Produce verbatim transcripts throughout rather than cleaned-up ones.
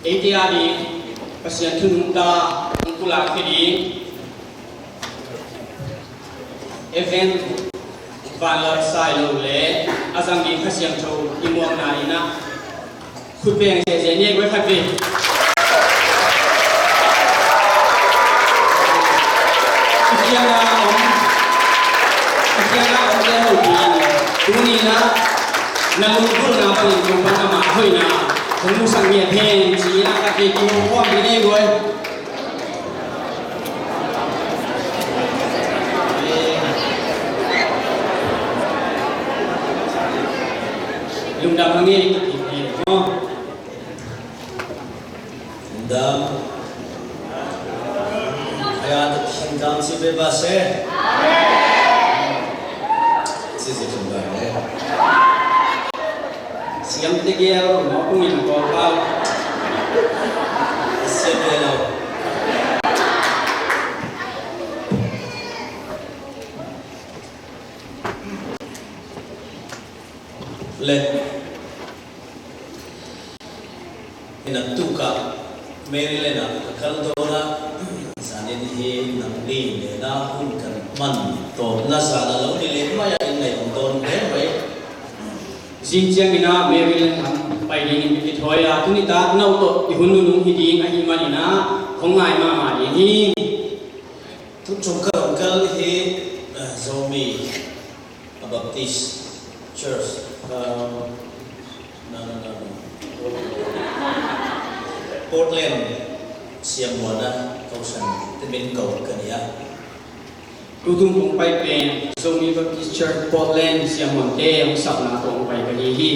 Eite a ding Pasian thu nungta hong pulak khia ding Evan Van Loi Sai Lo le a zang ding Kha Siangtho i muakna in ah khut beng ziahziah ni ei guai khat vei. I kiangah om, i kiangah om te ho ding tuni in ah na lunggulhna bangin Topa'n amah hoihna hong musak ngiat hen ci-in ah ka kei kihong khuam hi nei guai. Lungdam hang ei ka kei maw? Lungdam. Aya ta khin dam ci be ba se. Ci ci tum ba ne. Siam tegel mawk ung in a kawl pau. Siam le lo. Le. Hi naktuk ah Maryland ah ka kal dawn a, zanin hi nangni nena hun kan hman tawpna zan a lo ni leh mai ah in ngaih om dawn hle mai. Zing ciangin ah Maryland lam pai dingin i kithawi a, tuni tak no tawh i hun nunung hi ding ahih manin ah hong ngai mahmah ding hi. Tun tum ka hong kal hi, eh, Zomi a Baptist Church, uh, no, no, no, no. Portland siamuanna kohhran te min ko ka ni a. Tutung kong pai pen Zomi Baptist Church Portland siamuante hong sapna tawh hong pai ka hi hi.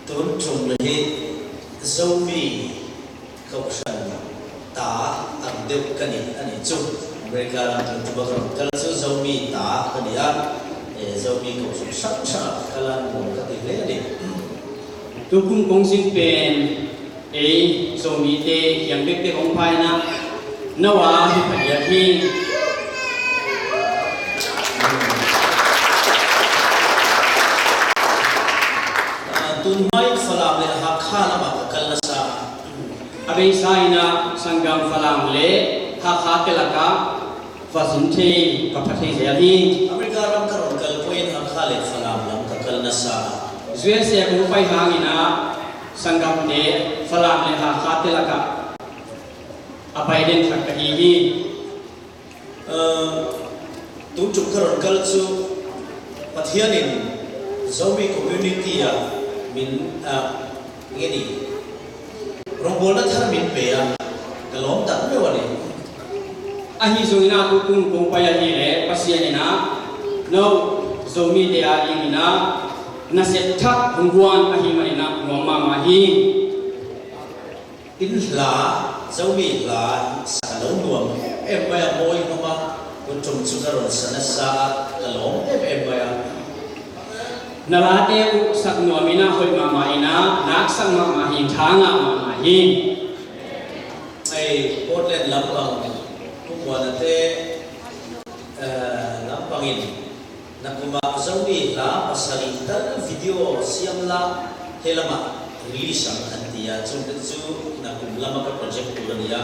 Tun tum hi Zomi kohhran ta ang deuh ka ni a ni cu. America lam tun tum a ka run kal cu Zomi ta ka ni a, eh, Zomi kohhran hrang hrang ah ka lan nuam ka ti hle a ni. Tukum kong zin pen ei Zomite kiang bekbek hong pha in ah no a hi pha diak hi. Ah, tun hmai Falam le Hakha lamah ka kal na sa. A beisa in ah sanggam Falam le Hakha te lakah va zin thei, va pha thei zel hi. America ram ka run kal poi in Hakha le Falam lam ka kal na sa. U S A kong pai hangin ah sanggamte Falam le Hakha te lakah a pai den khat ka hi hi. Aa, tun tum ka run kal cu Pathian in Zomi community ah min, aa, nge ni, rawngbawlna thar min pe a, ka lawm tak meuh a ni. Ahi zongin ah tukum kong pai ahih leh Pasian in ah no Zomite a dingin ah nasep thak hong guan ahih manin ah nuam mahmah hi. In hla, Zomi hla sak a lo nuam em em mai a, mawi ngam a, tun tum cu ka run sa na sa a, ka lawm em em mai a. Na late uh sak nuam in ah hoih mahmah in ah, naksak mahmah hi, tha ngah mahmah hi. Ei, Portland lampang, Pu Muanate, eh, lampang in na kum ah Zomi hla pasarih tal video siam la, he lamah release ang an ti a, cun cu na kum lamah ka project tu a ni a.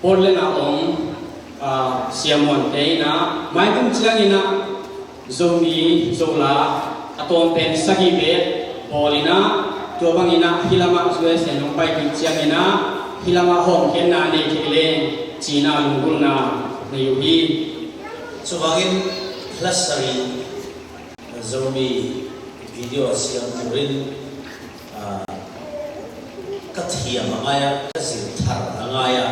Portland ah om, ah, siamuante in ah, maikum ciangin ah Zomi Zola a tawm pen sagih bek bawl in ah, tua bangin ah hih lamah U S A nong pai kik ciangin ah hih lamah hawmkhiatna nei theih leng ci-in ah lunggulhna nei uh hi. Cuvangin hla sarih Zomi video a siam turin, ah, ka thiam a ngai a, ka zir thar a ngai a,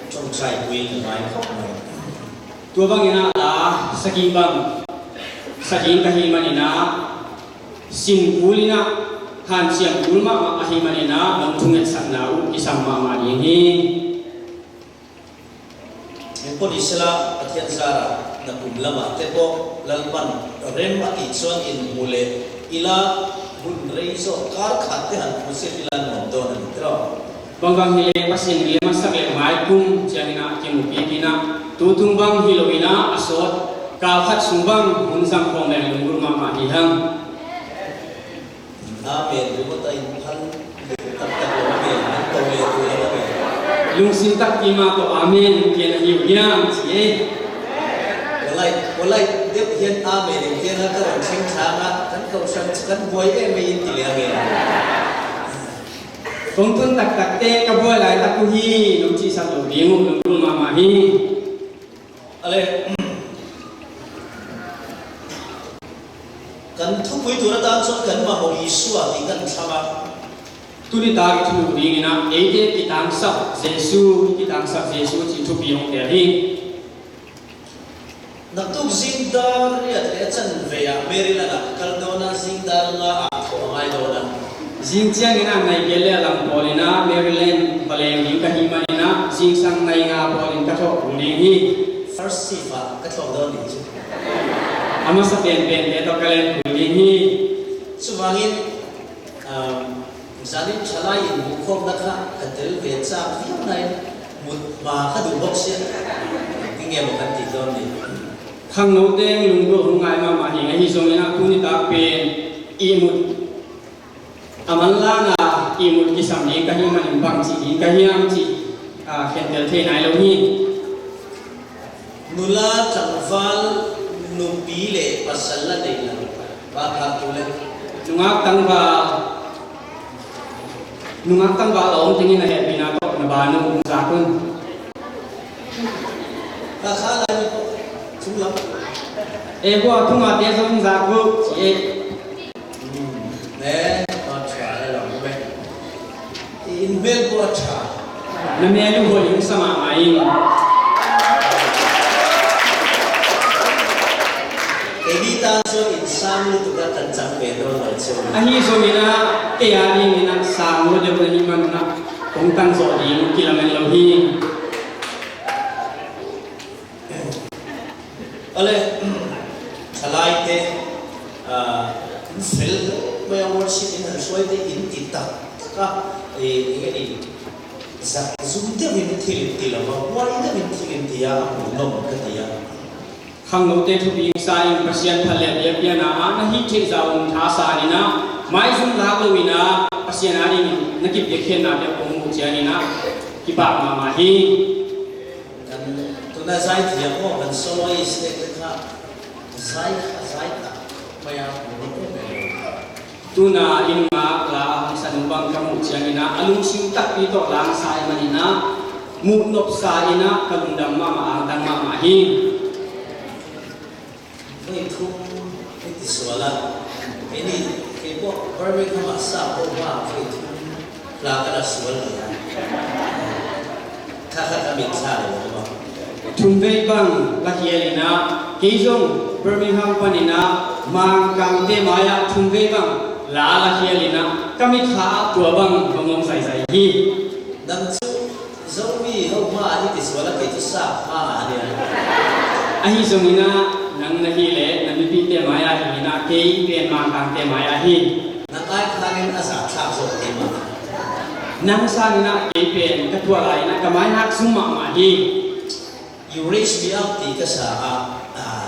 ṭawngṭaipui ka ngai khawp mai. Tua bangin ah la sagih bang sagih ka hih manin ah, sin kul in ah hanciam kul mahmah ahih manin ah nong thungetsakna uh kisam mahmah ding hi. Min pawt i sila Pathian zarah na kum lamah te pawh Lalpan rem a tih chuan in hmu leh ila hun rei zawk kar khat te han hmu si ila nuam dawn a ni tiraw. Bangbang hileh Pasian in lem a sak leh maikum ciangin ah kimu pikin ah tutung bang hi loin ah a sawt kal khat sung bang hun zang khawm leng lunggulh mahmah hi hang. Lungsim takpi mah tawh amen kian a hi uh hiam ci ei. Walai, walai deuh hian amen in kian a ka wan thleng thlang a kan kohhran kan buai em ei in ti liang e. Kong tun taktakte ka buai laitak uh hi, nong cihsak lo ding uh nong dul mahmah hi. Ale, kan thupui tur atan chuan kan mamawh Isua tih kan thlang a. Tuni tak i thulu dingin ah eite kitangsak Jesu, kitangsak Jesu cih thupi hong tel hi. Naktuk zing dar riat leh a chanvei ah Maryland ah kal dawn a, zing dar nga ah thawh a ngai dawn a. Zing chiangin ah nai giat leh a lang pawlin ah Maryland va leng ding ka hih manin ah zingsang nai nga pawlin ka thawh kul ding hi. First shift ah ka thawh dawn ding chu. A masa penpente tawh ka leng kul ding hi. Chuvangin, um, zanin thalai inbuhkhawmna kha ka tel ve chak viau nain mut hma ka duh bawk sia. Enge maw kan ti dawn ni? Khangnote lunggulh hong ngai mahmah hi, ahi zongin ah tuni tak pen ihmut a manlang a ihmut kisam ding ka hih manin bangci ding ka hiam cih, ah, khentel thei nai lo hi. Nula tlangval nupi leh pasal la nei lo. Ba phak tu le. Nungak tangval, nungak tangval a om tengin a hehpihna tawh na banu hong zak un. Ka kha lai ni pawh thum lam. E hua thumate zong zak uh ci e. Ne, a ṭha e lam me. I in hmel pawh a ṭha. Na mel uh hoih hong sa mahmah ing. Kei ni tan chuan in sang lutuk a kan chang ve dawn lo chu. Ahi zongin ah kei a dingin ah sang lo deuh na hih manun ah kong tang zawh ding kilamen lo hi. Ale, thalaite, ah, in fel mai a worship in han hruaite in ti tak tak a, eh, enge ni, zat zum deuhin thil in ti lo a, huai deuhin thil in ti a, a hmuhnawm ka ti a. Khangnote thupi sa in Pasian phat leh biakpiakna ah na hih theih zah um tha sa in ah, maizum lak lo in ah, Pasian a dingin na kipiakkhiatnate kong muh ciangin ah, kipak mahmah hi. Kan tuna zai thiam maw, kan soloist te kha zai kha zai tak mai a hmuh ni ko mai lo. Tuna in ngak la a hong san uh bang ka muh ciangin ah, a lungsim takpi tawh langsa i manin ah, muh nopsa in ah ka lungdam mahmah, angtang mahmah hi. Voi thum i ti sual a, kei ni, kei pawh Birmingham ah sa pawh hma voi thum la ka la sual ni a. Kha kha ka min thla lo maw? Thum vei bang la khial in ah, kei zong Birmingham panin ah Mangkangte mai ah thum vei bang la la khial in ah, ka mitthla ah tua bang hong om zaizai hi. Nang chu Zomi ho hma a ni ti sual a, kei chu sap hma a ni a. Ahi zongin ah, nang na hih leh na mipihte mai ah hi in ah, kei pen Mangkangte mai ah hi. Nang ai khanin a zahthlak zawk kei mah. Nang sangin ah kei pen ka tuah lai in ah ka mai nak zum mahmah hi. You raise me up ti ka sa a, ah,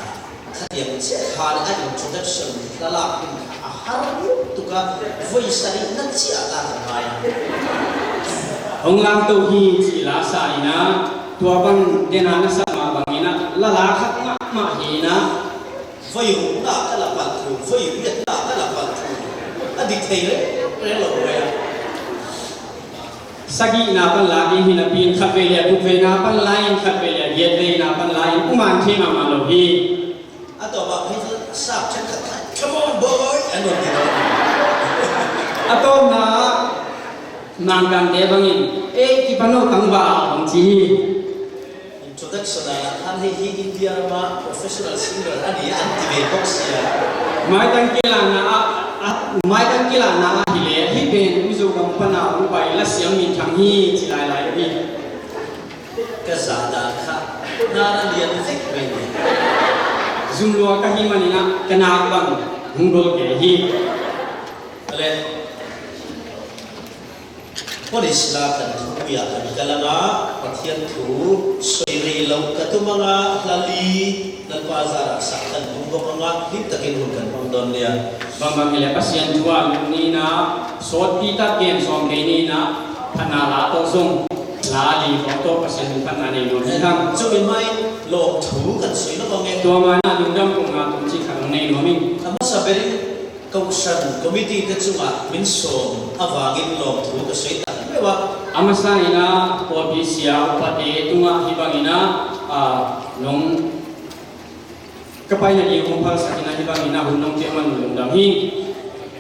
khatiang chiah kha le a introduction thlalak in a har lutuk a, voi sarihna chiah la ka ngai a. Hong lamto hi cih la sa in ah, tua bang dena na sak mah bangin ah, la la khat mahmah hi in ah. Voi rukna ka la palh thu, voi riatna ka la palh thu. A dik thei reng reng lo ve a. Sagihna pan la ding hi napi in khat vei leh guk veina pan la in, khat vei leh giat veina pan la in, kuman thei mahmah lo hi. A tawpah phei chu sap ṭhenkhat kha, "Come on, boy," an rawn ti lo. A tawpna ah Mangkangte bangin, "Ei, kipan lo tangval," hong ci hi. Introduction ah khan hei hi India rama professional singer a ni an ti ve bawk sia. Maitang kilahna ah, ah, maitang kilahna ah hi leh, hih pen Mizoram pana hong pai la siam minthang hi ci lailai uh hi. Ka zahdan kha hnar a lian vek mai ni. Zumlua ka hih manin ah ka nak bang hong dol kei hi. Ale. Police la kan thupui ah kan kal ang a, Pathian thu sawi rei lo ka tum ang a, hla li Lalpa zarah sak kan tum bawk ang a, hlim takin hun kan hmang dawn nia. Bangbang hileh Pasian thu ah lut ni in ah, sawtpi tak gen sawm kei ni in ah, phatna la tawh zong Sa li khawng tawh Pasian min phatna nei nuam hi hang. Cumi mah in lawmthu kan soi lo bang e. Tua mah in ah lungdam kong ngah tung cih khat hong nei nuam ing. A masa ber in kohhran committee te cungah min sawm avangin lawmthu ka soi tak hi meuh a. A masa in ah pawlpi sia upate tungah hih bangin ah, ah, nong ka paina ding hong phalsak in ah hih bangin ah hun nong pia man lungdam hi.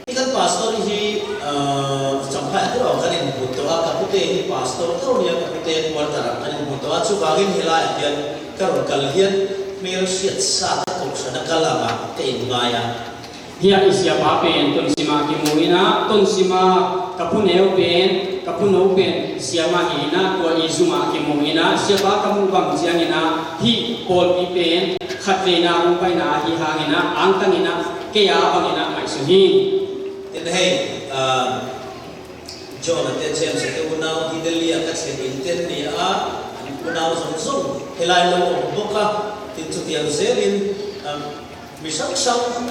Hih kan pastor hi, ah, Champhai a tilo kan inbut to a, ka pute hi pastor tho nia, ka pute quarter ah kan inbut to a, chuvangin hih lai-ah hian ka rawn kal hian hmelsiatsa ka kohhran a kal ang a ka inngai a. Hih ah i siapa pen Tonsim ah kimu in ah, Tonsim ah ka pu neu pen, ka pu no pen Siam ah hi in ah, tua i zum ah kimu in ah, siapa ka muh bang ciangin ah hih pawlpi pen khatveina hong paina ahi hangin ah, angtangin ah kei a bangin ah ngaihsun hi. Tin hei, ah, John a te, James a te unau hi Delhi ah ka thlen in ten ni a, an unau zawng zawng helai lo awm bawk a, tin chutiang zelin, ah, mi hrang hrang,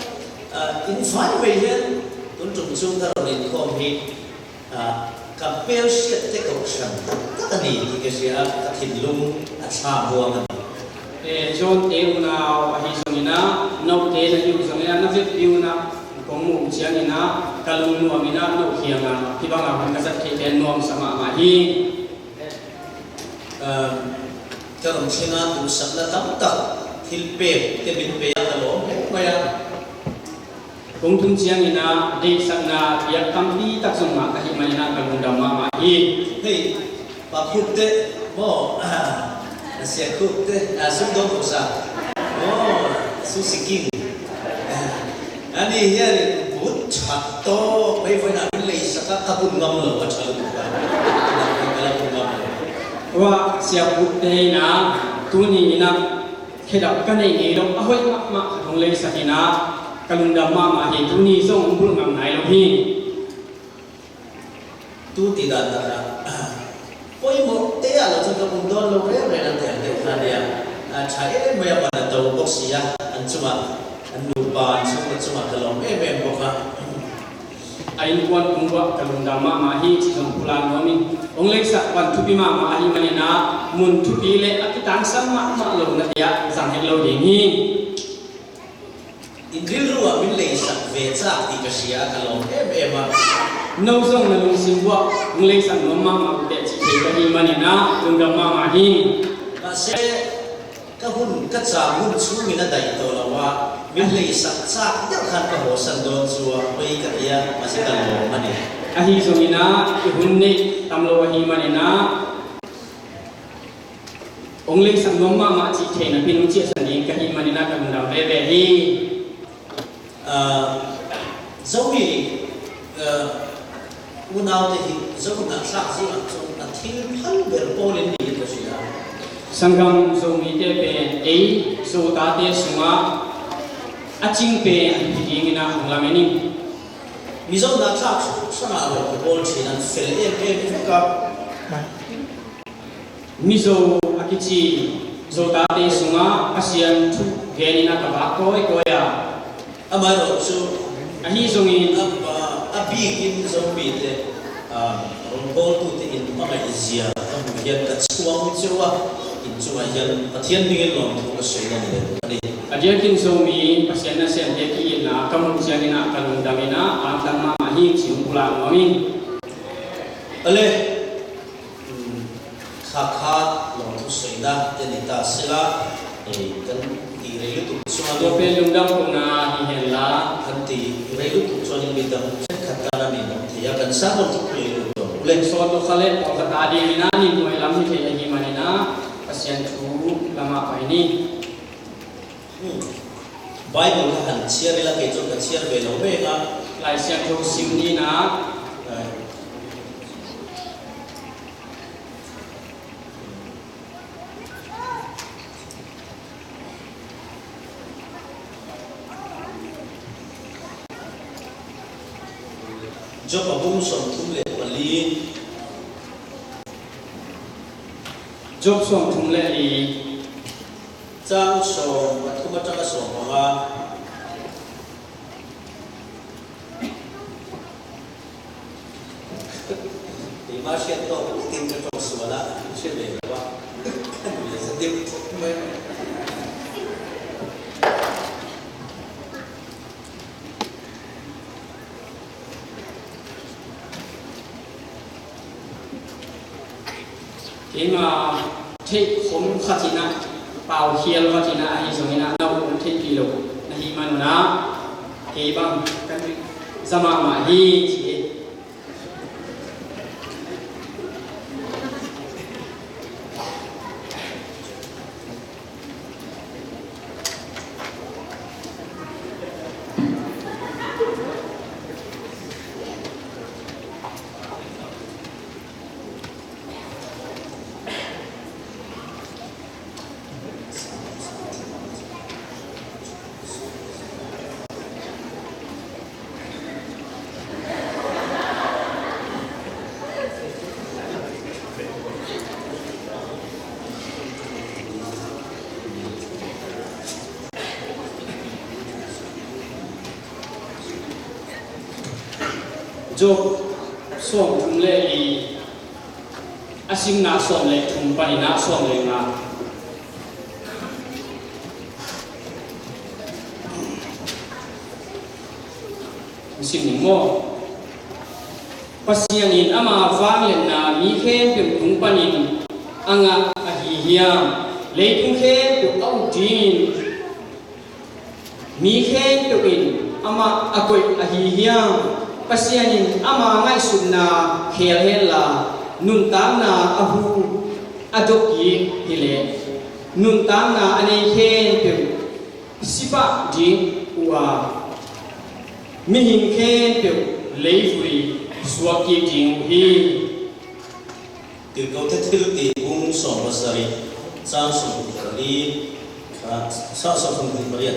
ah, in vai mai hian tun ṭum chu ka rawn inkhawm hi. Ah, ka hmelhriat te kohhran tak tak a ni tih ka hria a, ka thinlung a thlamuang a ni. Eh, John te unau ahi zongin ah, no te na hi uh zongin ah, na vekpi un ah kong muh uh ciangin ah ka lungnuam in ah, no kiangah hih bangah hun ka zat theih te nuamsa mahmah hi. Um, ka rawn thleng a, duhsakna tam tak thil pek te min pe a, ka lawm hle mai a. Kong tun ciangin ah deihsakna piak tampi tak zong ngah ka hih manin ah ka lungdam mahmah hi. Hei, Pa Khup te maw, a, Sia Khup te, a, Sum Dawng Khup sa. Aw, Susi King. Ani hian in but that tawh mai vawiinah min leisak a, ka bun ngam lo a, ṭha lutuk a. Ka la bun ngam lo. Ua, Sia Khup te in ah tuni in ah khedap ka neih ngei lo, a hoih mahmah khat hong leisak in ah ka lungdam mahmah hi, tuni zong hong bul ngam nai lo hi. Tu ti dan tak ah, pawimawh te ah lo chu ka bun dawn lo reng reng a, tiang deuh kha nia. A ṭha em mai a, man a to bawk si a, an chungah, an nupa an chhungkaw chungah ka lawm em em bawk a. A innkuan kung uah ka lungdam mahmah hi, chih zong pulak nuam ing. Hong leisak van thupi mahmah ahih manin ah mun thupi leh a kitangsam mahmah lo na te ah zang het lo ding hi. In rilru ah min leisak ve chak tih ka hria, ka lawm em em a. No zong na lungsim uah hong leisak nuam mahmah uh teh cih thei ka hih manin ah lungdam mahmah hi. Mahse, ka hun, ka chang hun chhungin a daih tawh lo a, min leisak chak deuh khan ka hawsan dawn chu a, hoi ka ti a, mahse ka lawm a ni. Ahi zongin ah i hun neih tam lo ahih manin ah hong leisak nuam mahmah cih theihna pin hong ciahsan ding ka hih manin ah ka lungdam veve hi. Ah, Zomi, ah, unaute hi Zomi hnahthlak zingah chuan a thil phal ber pawlin niin ka hria. Sanggam Zomite pen ei Zotate sungah a cing pen hi dingin a hong lamen ing. Mizo hnahthlak hrang hrangah rawn ka bawl ṭhin, an fel em em vek a. Mizo a kici Zotate sungah Pasian thu genin a ka vak kawikawi a. Amaherawhchu ahi zongin a, a, a bikin Zomite, a, rawngbawltute in hmangaih zia ka hmuh hian ka chhuang cheu a, in chungah hian Pathian hmingin lawmthu ka sawi ngam leh a ni. A diakin Zomi Pasian nasemte ki-itna ka hmuh chiangin a ka lungdam in a, angtang mahmah hi, chih hong pulak nuam ing. Ale, Hakha lawmthu sawina te ni ta sela, eh, kan tih rei lutuk chuan, tua pen lungdam kohna ni hen la, kan tih rei lutuk chuan in midang ṭhenkhat tana min awm thei a, kan sang lawmthu pui lutuk. Ule. Sawt lukha leh pawlkhat a dingin a, ni hnuai lam ni thei ahih manin a, Pasian thu lamah pai ni. Hmm. Bible kha han chhiar ila, kei chuan ka chhiar ve lo veng a. Lai Siangtho sim ni na. Eh. Job a bung sawmthum leh pali. Job sawmthum leh li. Chang sawm pathum aṭanga sawm panga. Keimah hriat tawh, ken ka tawh sual ah hriat ve lo ah, kan ve sa deuh mai. Keima theih khom khat in ah, pau khial khat in ah, ahi zongin ah na ut theihpih lo na hih man un ah, kei bang kan za mahmah hi ci hi. Job sawmthum le li, a simna sawm le thum panin ah sawm le nga. Sim ning maw? Pasian in ama vangliatna mi khempeuh tung panin a ngah ahi hiam? Leitung khempeuh a uk dingin mi khempeuh in amah a koih ahi hiam? Pasian in ama ngaihsutna khel henla, nuntakna a hu a dok kik hileh, nuntakna a nei khempeuh si pah ding uh a, mihing khempeuh leivui suak kik ding uh hi. Tirhkohte Thilti bung sawm le sagih, chang sawm le pali, ah, sa-, sawm le pali ah.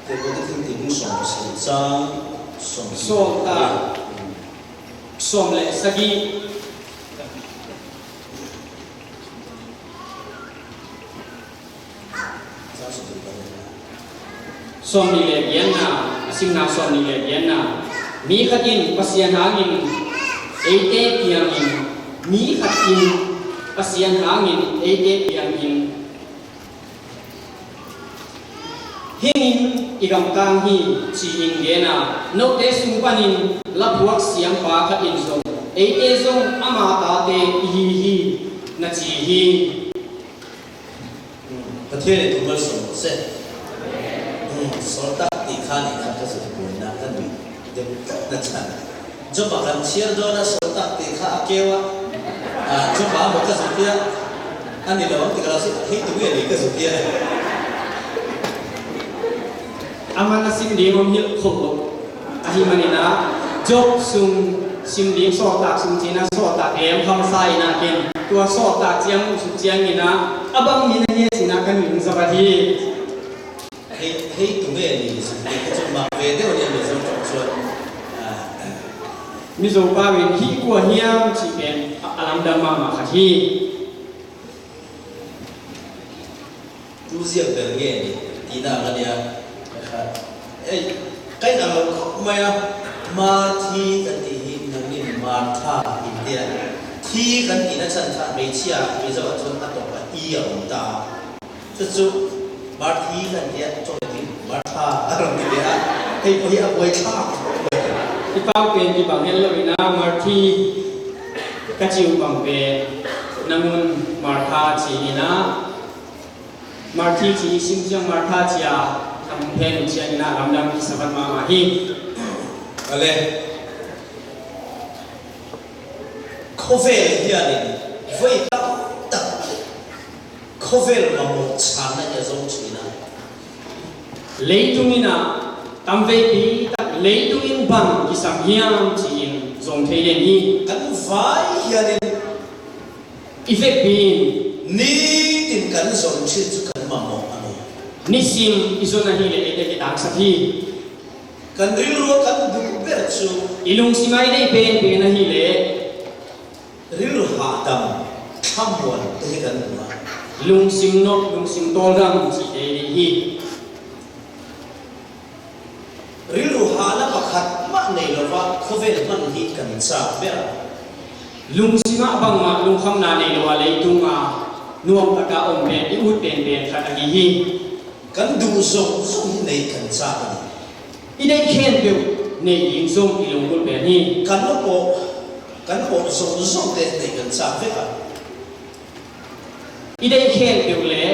Tirhkohte Thilti bung sawm le sagih, chang sawm le pali. Sawm le sagih. Sawmnih le giatna, a simna sawmnih le giatna. Mi khat in Pasian hangin eite piangin, mi khat in Pasian hangin eite piangin, hih in i gamtang hi, ci-in gen a, note sung panin laphuak siampa khat in zong, eite zong ama tate i hi hi, na ci hi. Pathian in thu malsawm seh. Sawltak ti kha ni kha ka zut buaina ka nuih deuh na chan. Job a kan chial dawn a, sawltak ti kha a keu a. Ah, Job a maw ka zut hi a. A ni lo ang ti ka la si, hei tu nge ni ka zut hi a. Aman a sim ding om hilh khol lo. Ahih manin ah, Job sung sim ding, sawltak sung ci-in ah, sawltak lem kham sa in ah ken, tua sawltak ciang uh suk ciangin ah, a bang mi na hi a ci-in ah ka nuih zaw hi. Hei, hei tu nge ni suk ding ka cun mak ve deuh ni a mi zo tok cuan. Ah, ah. Mizo pau in hih kua hiam cih pen a, a lamdang mahmah khat hi. Tu ziak bel nge ni, tina ka nia, ka kha. Ei, ka inn a lo khop mai a, Marthi kan ti hi, nang in Martha in tia. Thi kan ti na chan kha, meichia, meizo a cun a tawp a i a om ta. Cucu, Marthi kan tia, cawk ding, Martha, a ram ti tia. Hei, pawh hi a buai ṭha. I pau pen i bang hen lo in ah, Marthi ka ci uh bang pen, nang un Martha ci in ah, Marthi ci i sim ciang Martha ci a, a hong phen uh ciangin ah lamdang kisa vat mahmah hi. Ale. Khawvel hianin voi taktak, khawvel mamawh channa hi a zong cihna. Leitung in ah tamveipi tak leitung in bang kisam hiam ci-in zong thei den hi. Kan vai hianin I vekpi in nitin kan zon ṭhin cu kan mamawh a ni. Nisim i zon ahih leh eite kitangsap hi. Kan rilru a kan duh ber cu i lungsim a i neih penpen ahih leh rilru hahdam thlamuan te hi kan hmu a. Lungsim nop, lungsim tawldam cihte i neih hi. Rilru hahna pakhat mah nei lo ah khawvel hman hi kan cak ber a. Lungsimah bangmah lungkhamna nei lo a leitungah nuamtaka om pen i ut penpen khat ahi hi. Kan duh zongzong hi nei kan cak a ni. I deih khempeuh nei ding zong i lunggulh pen hi. Kan awh, kan awh zongzongte nei kan cak vek a. I deih khempeuh le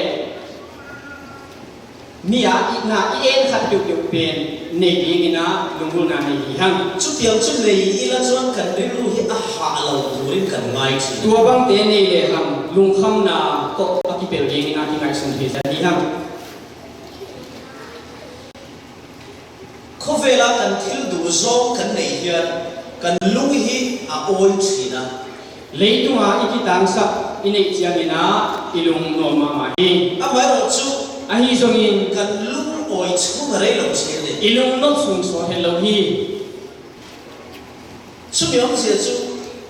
mi a itna i en khat peuhpeuh pen nei dingin a lunggulhna nei hi hang. Cu piang cu nei i la cuan kan rilru hi a hah lo turin kan ngai ṭhin. Tua bangte nei lehang lungkhamna tawh a kipelh dingin a kingaihsun hi zia hi hang. Khawvela kan thil duh zawng kan neih hian kan lung hi a awi ṭhin a. Leitunga i kitangsak i neih ciangin a i lung nuam mahmah hi. Amaherawhchu ahi zongin kan lung awi chhung a rei lo ṭhin a ni. I lung nop sung saw het lo hi. Chumi awmzia chu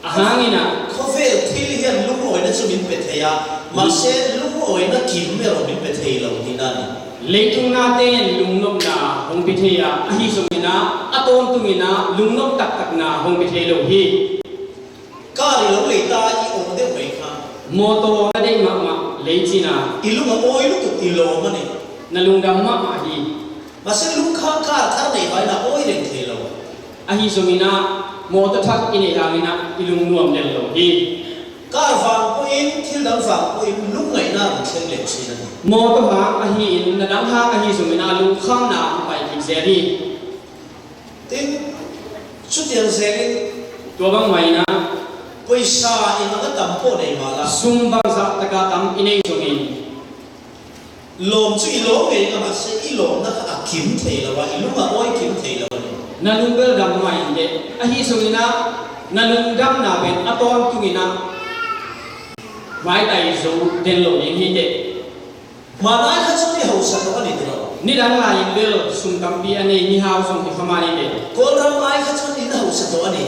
a hangin a, khawvel thil hian lungawina chu min pe thei a, mahse lungawina kim erawh min pe thei lo tihna a ni. Leitung nate'n lungnopna hong pe thei a, ahi zongin a, a tawntungin a lungnop taktakna hong pe thei lo hi. Kar i lo lei ta i awh deuh mai kha. Mawtaw na deih mahmah lei cin a, i lung a awi lutuk i lawm a ni. Na lungdam mahmah hi. Mahse lungkham kar thar nei vai na awi reng thei lo. Ahi zongin a, mawtaw thak i neih hangin a i lung nuam lel lo hi. Kar vang pawhin, thil dang vang pawhin lungngaihna a rung thleng leh ṭhin a ni. Mawtaw hang ahi in, na dang hang ahi zongin a lungkhamna a pai kik zel hi. Tin, chutiang zelin tua bang mah in a, pawisa i ngah a tam pawh nei mah la, sum bangzah taka tam i neih zongin lawm chu i lawm ngei a, mahse i lawmna kha a kim thei lo a, i lung a awi kim thei lo a ni. Na lung bel dam mah in teh, ahi zongin a na lungdamna pen a tawntungin a maitai zo den lo ding hi teh. Hmanai kha chuan i hausa tawh a ni tiraw. Nidang lai-in bel sum tampi a nei mihau zong hi kha mah ni teh. Kawlram ai kha chuan in hausa tawh a ni.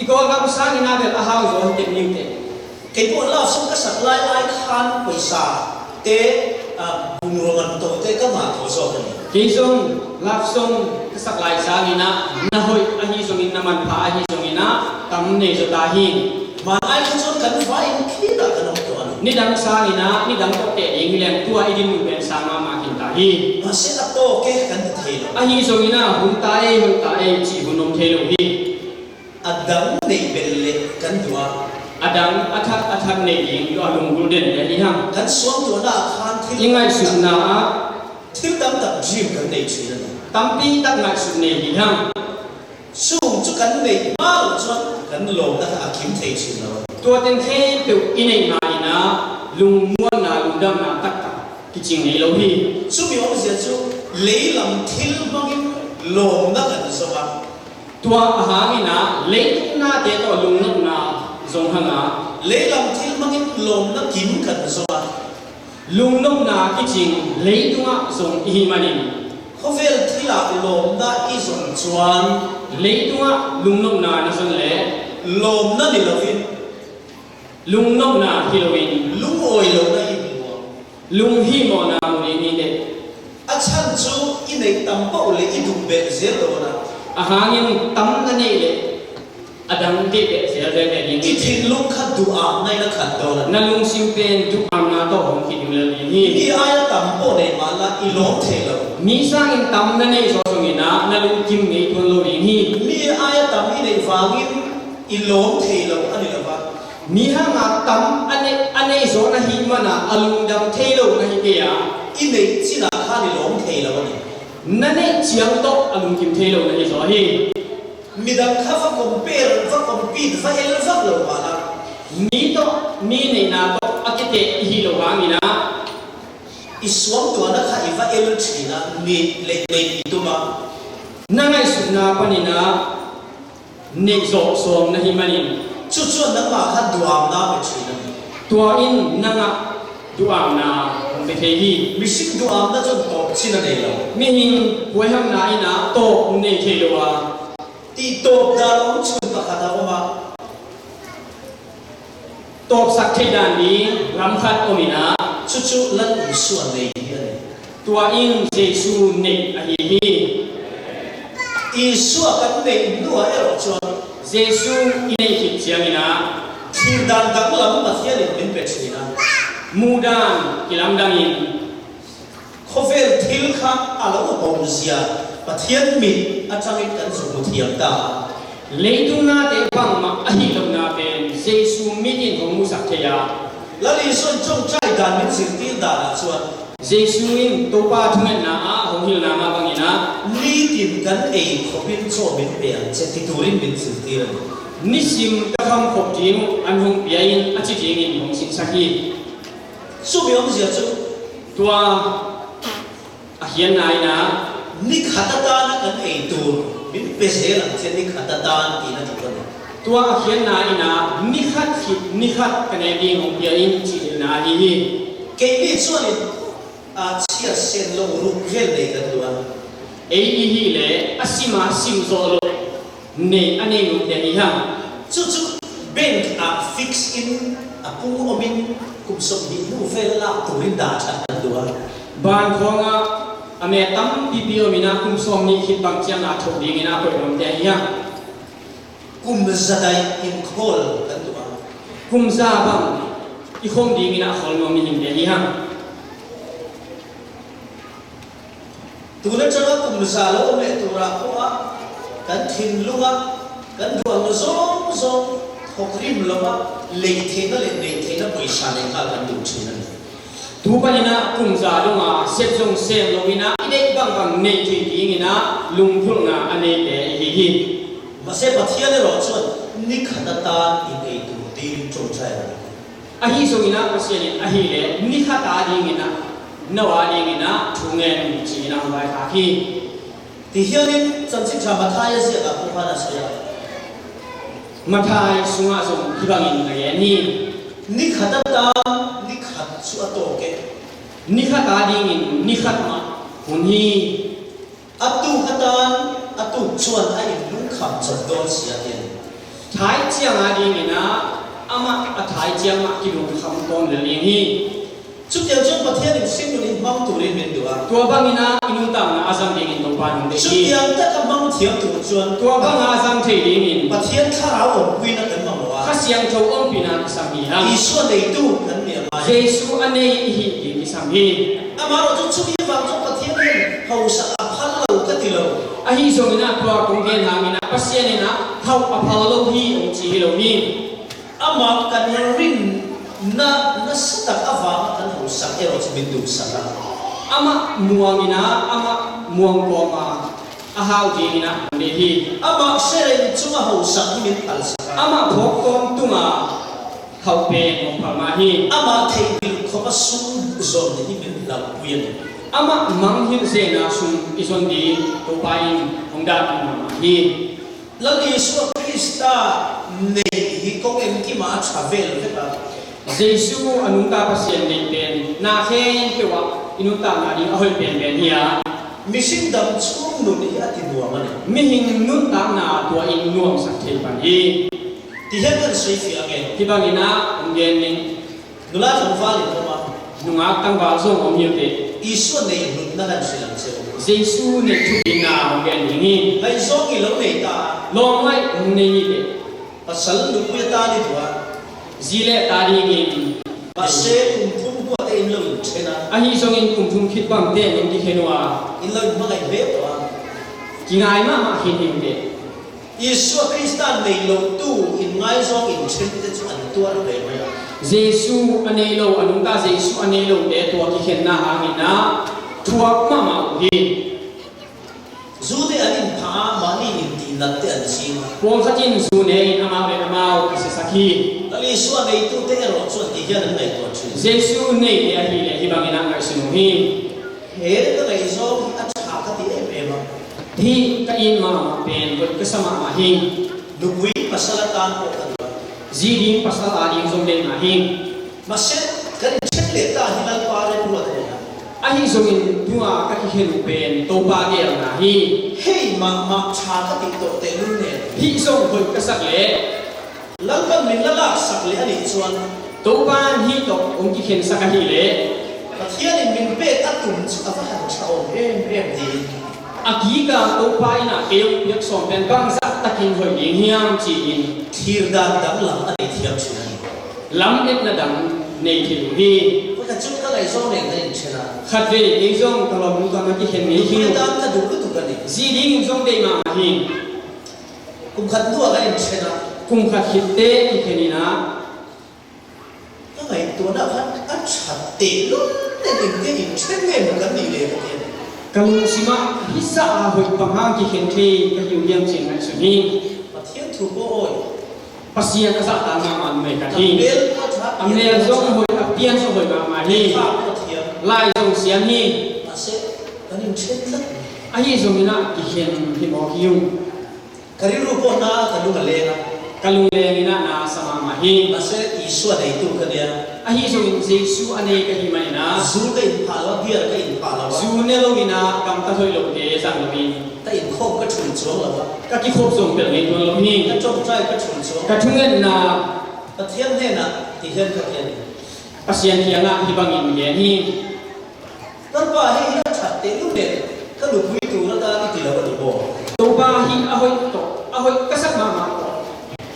I Kawlgam sangin a bel a hau zaw hi teh niu teh. Kei pawh love song ka sak lai ai khan pawisa te, ah, bungraw man to te ka ngah tawh zawk a ni. Kei zong love song ka sak lai sangin a na hoih ahi zongin, na manpha ahi zongin a tam nei zaw ta hi. Hmanai kha chuan kan vai in khitah kan awm tawh a ni. Nidang sangin a nidang tawh teh ding hi leng tua i dinmun pen sang mahmah khin ta hi. Mahse a tawk e kan ti thei lo. Ahi zongin a hun ta e, hoih ta e cih hun awm thei lo hi. A dang neih belh leh kan duh a, a dang a that a that neih ding tua lunggulh den te hi hang. Kan suangtuahna ah khan thil i ngaihsutna ah thil tam tak dream kan nei ṭhin a ni. Tampi tak ngaihsut nei hi hang. Chung chu kan neih mah chuan kan lawmna kha a kim thei ṭhin lo a ni. Tua teng khempeuh i neih hna in a lungmuanna, lungdamna taktak kicing ngei lo hi. Chumi awmzia chu leilam thil hmangin lawmna kan zawng a. Tua a hangin a leitung nate tawh lungnopna zong hang a. Leilam thil hmangin lawmna kim kan zawng a. Lungnopna kicing leitungah zong i hih manin, khawvel thilah lawmna i zawng chuan, leitungah lungnopna na zawn leh lawmna ni loin, lungnopna hi loin, lungawi lohna i hmu a. Lunghihmawhna hmu ding hi teh. A chhan chu i neih tam peuh leh i duh belh zel dawn a. A hangin tam na neih leh a dang deih belh zel zel ve ding hi. I thinlung kha duhamna in a khat dawn a. Na lungsim pen duhamna tawh hong kiding lel ding hi. Mi aia tam pawh nei mah la i lawm thei lo. Mi sangin tam na neih zawh zongin a na lungkim ngei tuan lo ding hi. Mi aia tam i neih vangin i lawm thei lo a ni lo va. Mi hanga tam a neih, a neih zawh na hih mana a lungdam thei lo na hi kei a. I neih chinah khan i lawm thei lo a ni. Na neih chiang tawh a lungkim thei lo na hi zaw hi. Midang kha va compare, va compete, va el vak lo mah la. Mi tawh, mi neihna tawh a kiteh i hih lo hangin a, i suangtuahna kha i va el ṭhin a, mi leh neih i tum a. Na ngaihsutna panin a neih zawh sawm na hih manin, chu chuan nangmah kha duhamna pe ṭhin a ni. Tua in nangah duhamna hong pe thei hi. Mihring duhamna chuan tawp chin a nei lo. Mihing huaihamna in a tawp nei thei lo a. Tih tawp dan awm chhun pakhat a awm a. Tawpsak theih dan ding lam khat awm in a. Chu chu Lal Isua nei hi a ni. Tua in Jesu neih ahi hi. Isua kan neih hnuah erawh chuan Jesu i neih khit ciangin ah, thil dan dang lam Pathian in min pia ṭhin a, muhdan kilamdangin, khawvel thil kha a lo hawmzia Pathian mit a tangin kan zuk mu thiam ta. Leitung nate bangmah a hih lohna pen Jesu mit in hong musak thei a. Lal Jesu in ṭawngṭai dan min zirtir dan ah chuan, Jesu in Topa thungetna ah hong hilhna mah bangin ah, nitin kan ei khawpin chaw min pe ang che ti turin min zirtir a ni. Nisim ka kham khop ding uh an hong pia in a ci dingin hong sinsak hi. Chumi awmzia chu, tua a khiatna in ah, ni khat atana kan ei tur min pe zel ang che, ni khat atan tina tur a ni. Tua a khiatna in ah, ni khat khit ni khat ka nek ding hong pia in cih theihna ahi hi. Keini chuan in, a, chhiat sen lo ruk vel nei kan duh a. Ei i hih leh a sim a sim zawh loh nei a nei nuam te hi hang. Chu chu bank ah fix in a pung awmin kum sawmhnih hnu vel lak turin dah ṭhat kan duh a. Bank khawngah a me tampipi awmin ah kum sawmhnih khit bang ciang a thawk dingin a koih nuam te hi hang. Kum za dai in khawl kan duh a. Kum za bang i khawm dingin a khawl nuam mihing te hi hang. Tun aṭanga kum za lo awm leh turah pawh a, kan thinlung a, kan duhna zawng zawng thawk rim lo a, lei theihna leh nei theihna pawisa nei nghal kan duh ṭhin a ni. Tu panin ah kum za dong a sep zong sem lo in ah, i deih bangbang nei thei dingin ah lungphulhna a neite i hi hi. Mahse, Pathian erawh chuan ni khat atan in ei tur tiin ṭawngṭai a ni. Ahi zongin ah Pasian in ahih leh ni khat a dingin ah, no a dingin ah thu ngen ci-in a hong vaikhak hi. Ti hianin Chanchin Ṭha Mathaia ziakah Paul khan a sawi a. Mathaia sungah zong hih bangin a gen hi. Ni khat atan ni khat chu a tawk e. Ni khat a dingin ni khat mah hun hi. A tuk atan a tuk chuan a inlungkham chawp dawn si a, tiin. Thai chiang a dingin ah amah a thai chiang mah kilungkham tawm lel ding hi. Chutiang chuan Pathian in hringnun in hmang turin min duh a. Tua bangin ah i nuntakna a zang dingin Topa in hong deih hi. Chutiang taka hmang thiam tur chuan, tua banga a zang thei dingin, Pathian thlarau awmpuina kan mamawh a. Kha Siangtho ompihna kisam hi hang. Isua neitu kan ni a ngai. Jesu a nei i hih ding kisam hi. Amaherawhchu chumi vang chu Pathian hian hausak a phal lo ka ti lo. Ahi zongin ah tua kong gen hangin ah Pasian in ah hauh a phal lo hi hong ci hi lo hi. Amah kan rinna nasa tak avanga kan hausak erawh chu min duhsak a. Amah muangin ah, amah muang kawma a hau dingin ah hong deih hi. Amah sereng chunga hausak hi min phalsak a. Amah phawk kawm tunga hauh pen hong phal mah hi. Amah theihpilh khawpa sum zawm hi min lalpui a ni. Amah mangngilh zena sum i zon ding Topa in hong dahpih mahmah hi. Lal Isua Krista neih hi kawng engkima a ṭha vel vek a. Jesu a nungta Pasian neih pen na khempeuh ah i nuntakna ding a hoih penpen hi a. Mihring dam chhung nun hi a ti nuam a ni. Mihing nuntakna tua in nuamsak thei pan hi. Ti hian kan sawi fiah ang e. Hih bangin ah hong gen ning. Nula tlangval in awm a. Nungak tlangval zong awm hi ute. Isua neih hlutna kan hrilh ang che u. Jesu neih thupitna hong gen ding hi. Ngaihzawng i lo nei ta. Lawmngaih hong nei ni teh. Pasal nupui a ta ni tua. Zi le ta dingin. Mahse, kum thum hnuah te in lo inṭhen a. Ahi zongin kum thum khit bang te in hong kikhen uh a. In lo inhmangaih hle tawh a. Kingai mahmah khin hi ute. Isua Krista neih lohtu inngaizawng inṭhente chu an tuar ve mai a. Jesu a nei lo, a nungta Jesu a nei lote tua kikhenna hangin ah thuak mahmah uh hi. Zute an inphah a, mahni intihnate an ching a. Pawlkhat in zu ne in amau le amau a siasak hi. Lal Isua neitute erawh chuan ti hian an ngaihtuah ṭhin. Jesu neite ahih leh hih bangin a ngaihsun uh hi. He ka ngaihzawng hi a ṭha ka ti em em a. Hih ka it mahmah pen hoih ka sa mahmah hi. Nupui pasal atan pawh ka duh a. Zi ding pasal a ding zong deihna hi. Mahse, kan inṭhen leh ta hi Lalpa rem ruat a ni a. Ahi zongin tunga ka kikhen uh pen Topa geelna hi. Hei mahmah ṭha ka tih tawh tehlul nen. Hih zong hoih ka sak leh. Lalpan min la laksak leh a nih chuan. Topan hih tawh hong kikhensak ahih leh. Pathianin min pek a tum chu a va han ṭha awm em em tiin. A kika Topa inah kei hong piak sawm pen bangzah tak in hoih ding hiam ci-in thirdan dang lam a nei thiam cih a hi. Lam etna dang nei thei uh hi. Khat cun ka ngaih zong nei ka in chen a. Khatvei kei zong ka lawmnu tungah kikhen ngei hi. Thirdan ka duh lutuk a ni. Zi dingin zong deih mahmah hi. Kum khat hnuah ka in chen a. Kum khat khit teh kikhen in ah. Ka ngaihtuahna khan a ṭha teh lawm, nen in te in chen ngen uh kan nih leh ka ti. Ka lungsimah hih zah a hoih bang hang kikhen thei ka hi uh hiam ci-in ngaihsun hi. Pathian thu pawh awi. Pasian a zahtak mahmah numei khat hi. A mel pawh a ṭha. A mel zong hoih, a pian zong hoih mahmah hi. Lai zong siam hi. Mahse, kan in chen tlat. Ahi zongin ah kikhen hi mawk hi ung. Ka rilru pawh na ka lung a leng a. Ka lung leng in ah na sa mahmah hi. Mahse, Isua neitu ka hi a. Ahi zongin Jesu a nei ka hih manin ah. Zu ka in phah lo a, beer ka in phah lo a. Zu ne lo in ah, gamtat hoih lote zang lo in. Ka in khawm ka ṭhul cuang lo a. Ka kikhop zong pelh ngei tuan lo hi. Ka ṭawngṭai ka ṭhul cuang. Ka thungetna. Pathian hnenah ti hian ka gen. Pasian kiangah hih bangin gen hi. Lalpa, hih hi a ṭha teh lawm, ka nupui tung a ta i ti lo a ni maw? Topa, hih a hoih tawh, a hoih ka sak mahmah tawh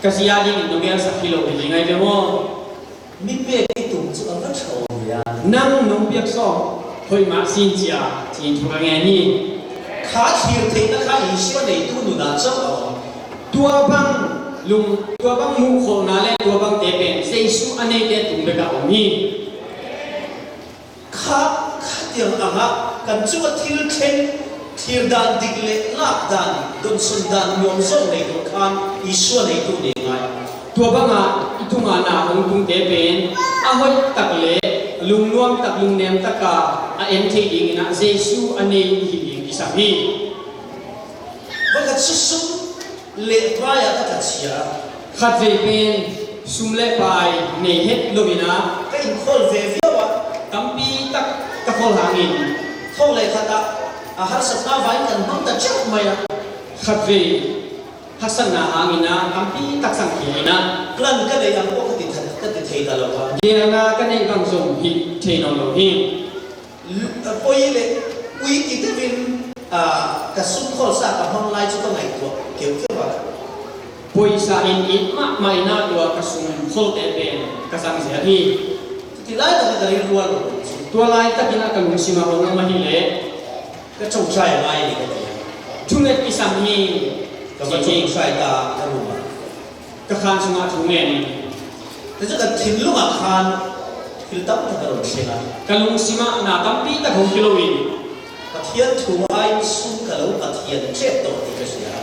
ka zi a dingin nong gelsak hi lo hi ding ahi ve maw? Mi pek i tung cu a va ṭha aw ve a. Nang nong piak sawm hoih mah sin cia, ci-in thu ka ngen hi. Kha thlir theihna kha Isua neitu nunah cang a om. Tua bang lung, tua bang muhkholhna le tua bangte pen Jesu a neite tung bekah om hi. Kha, kha tiang a ngah, kan cungah thil thleng, thlir dan dik le lak dan, donsun dan nuam zong nei lo khan Isua neitu nei ngai. Tua bangah i tungah na hong tungte pen a hoih tak le lungnuam tak, lungnem taka a en thei dingin ah Jesu a nei i hi ding kisam hi. Vakhat susum le pai-ah ka tat sia. Khatvei pen sum le pai nei het lo in ah. Ka in khawl ve viau ah. Tampi tak ka khawl hangin. Thong le khat ah a harsatna vai kan hmang ta ciat mai ah. Khatvei harsatna hangin ah tampi tak sang thei in ah. Plan ka nei ang pawh ka ti thei, ka ti thei ta lo a. Gelna ka neih bang zong hi thei nawn lo hi. Poi le ui ti deuhin, ah, ka sum khawlsa ka hmang lai cu ka ngaihtuah keukeu a. Poisa in it mahmah in ah tua ka sum kholte pen ka zang ziat hi. Cuti laitak ah ka rilrual lo. Tua laitakin ah ka lungsim ah hong om ahih leh ka congcai ngai ni ka ti. Thunget kisam hi. Ka va congcai ta ka rum ah. Ka khan sungah thu ngen in. Tua cu ka thinlung ah khan thil tampi ka run thleng a. Ka lungsim ah na tampi tak hong kilo in. Pathian thu ai sum ka lo Pathian ṭep tawh ti ka hria.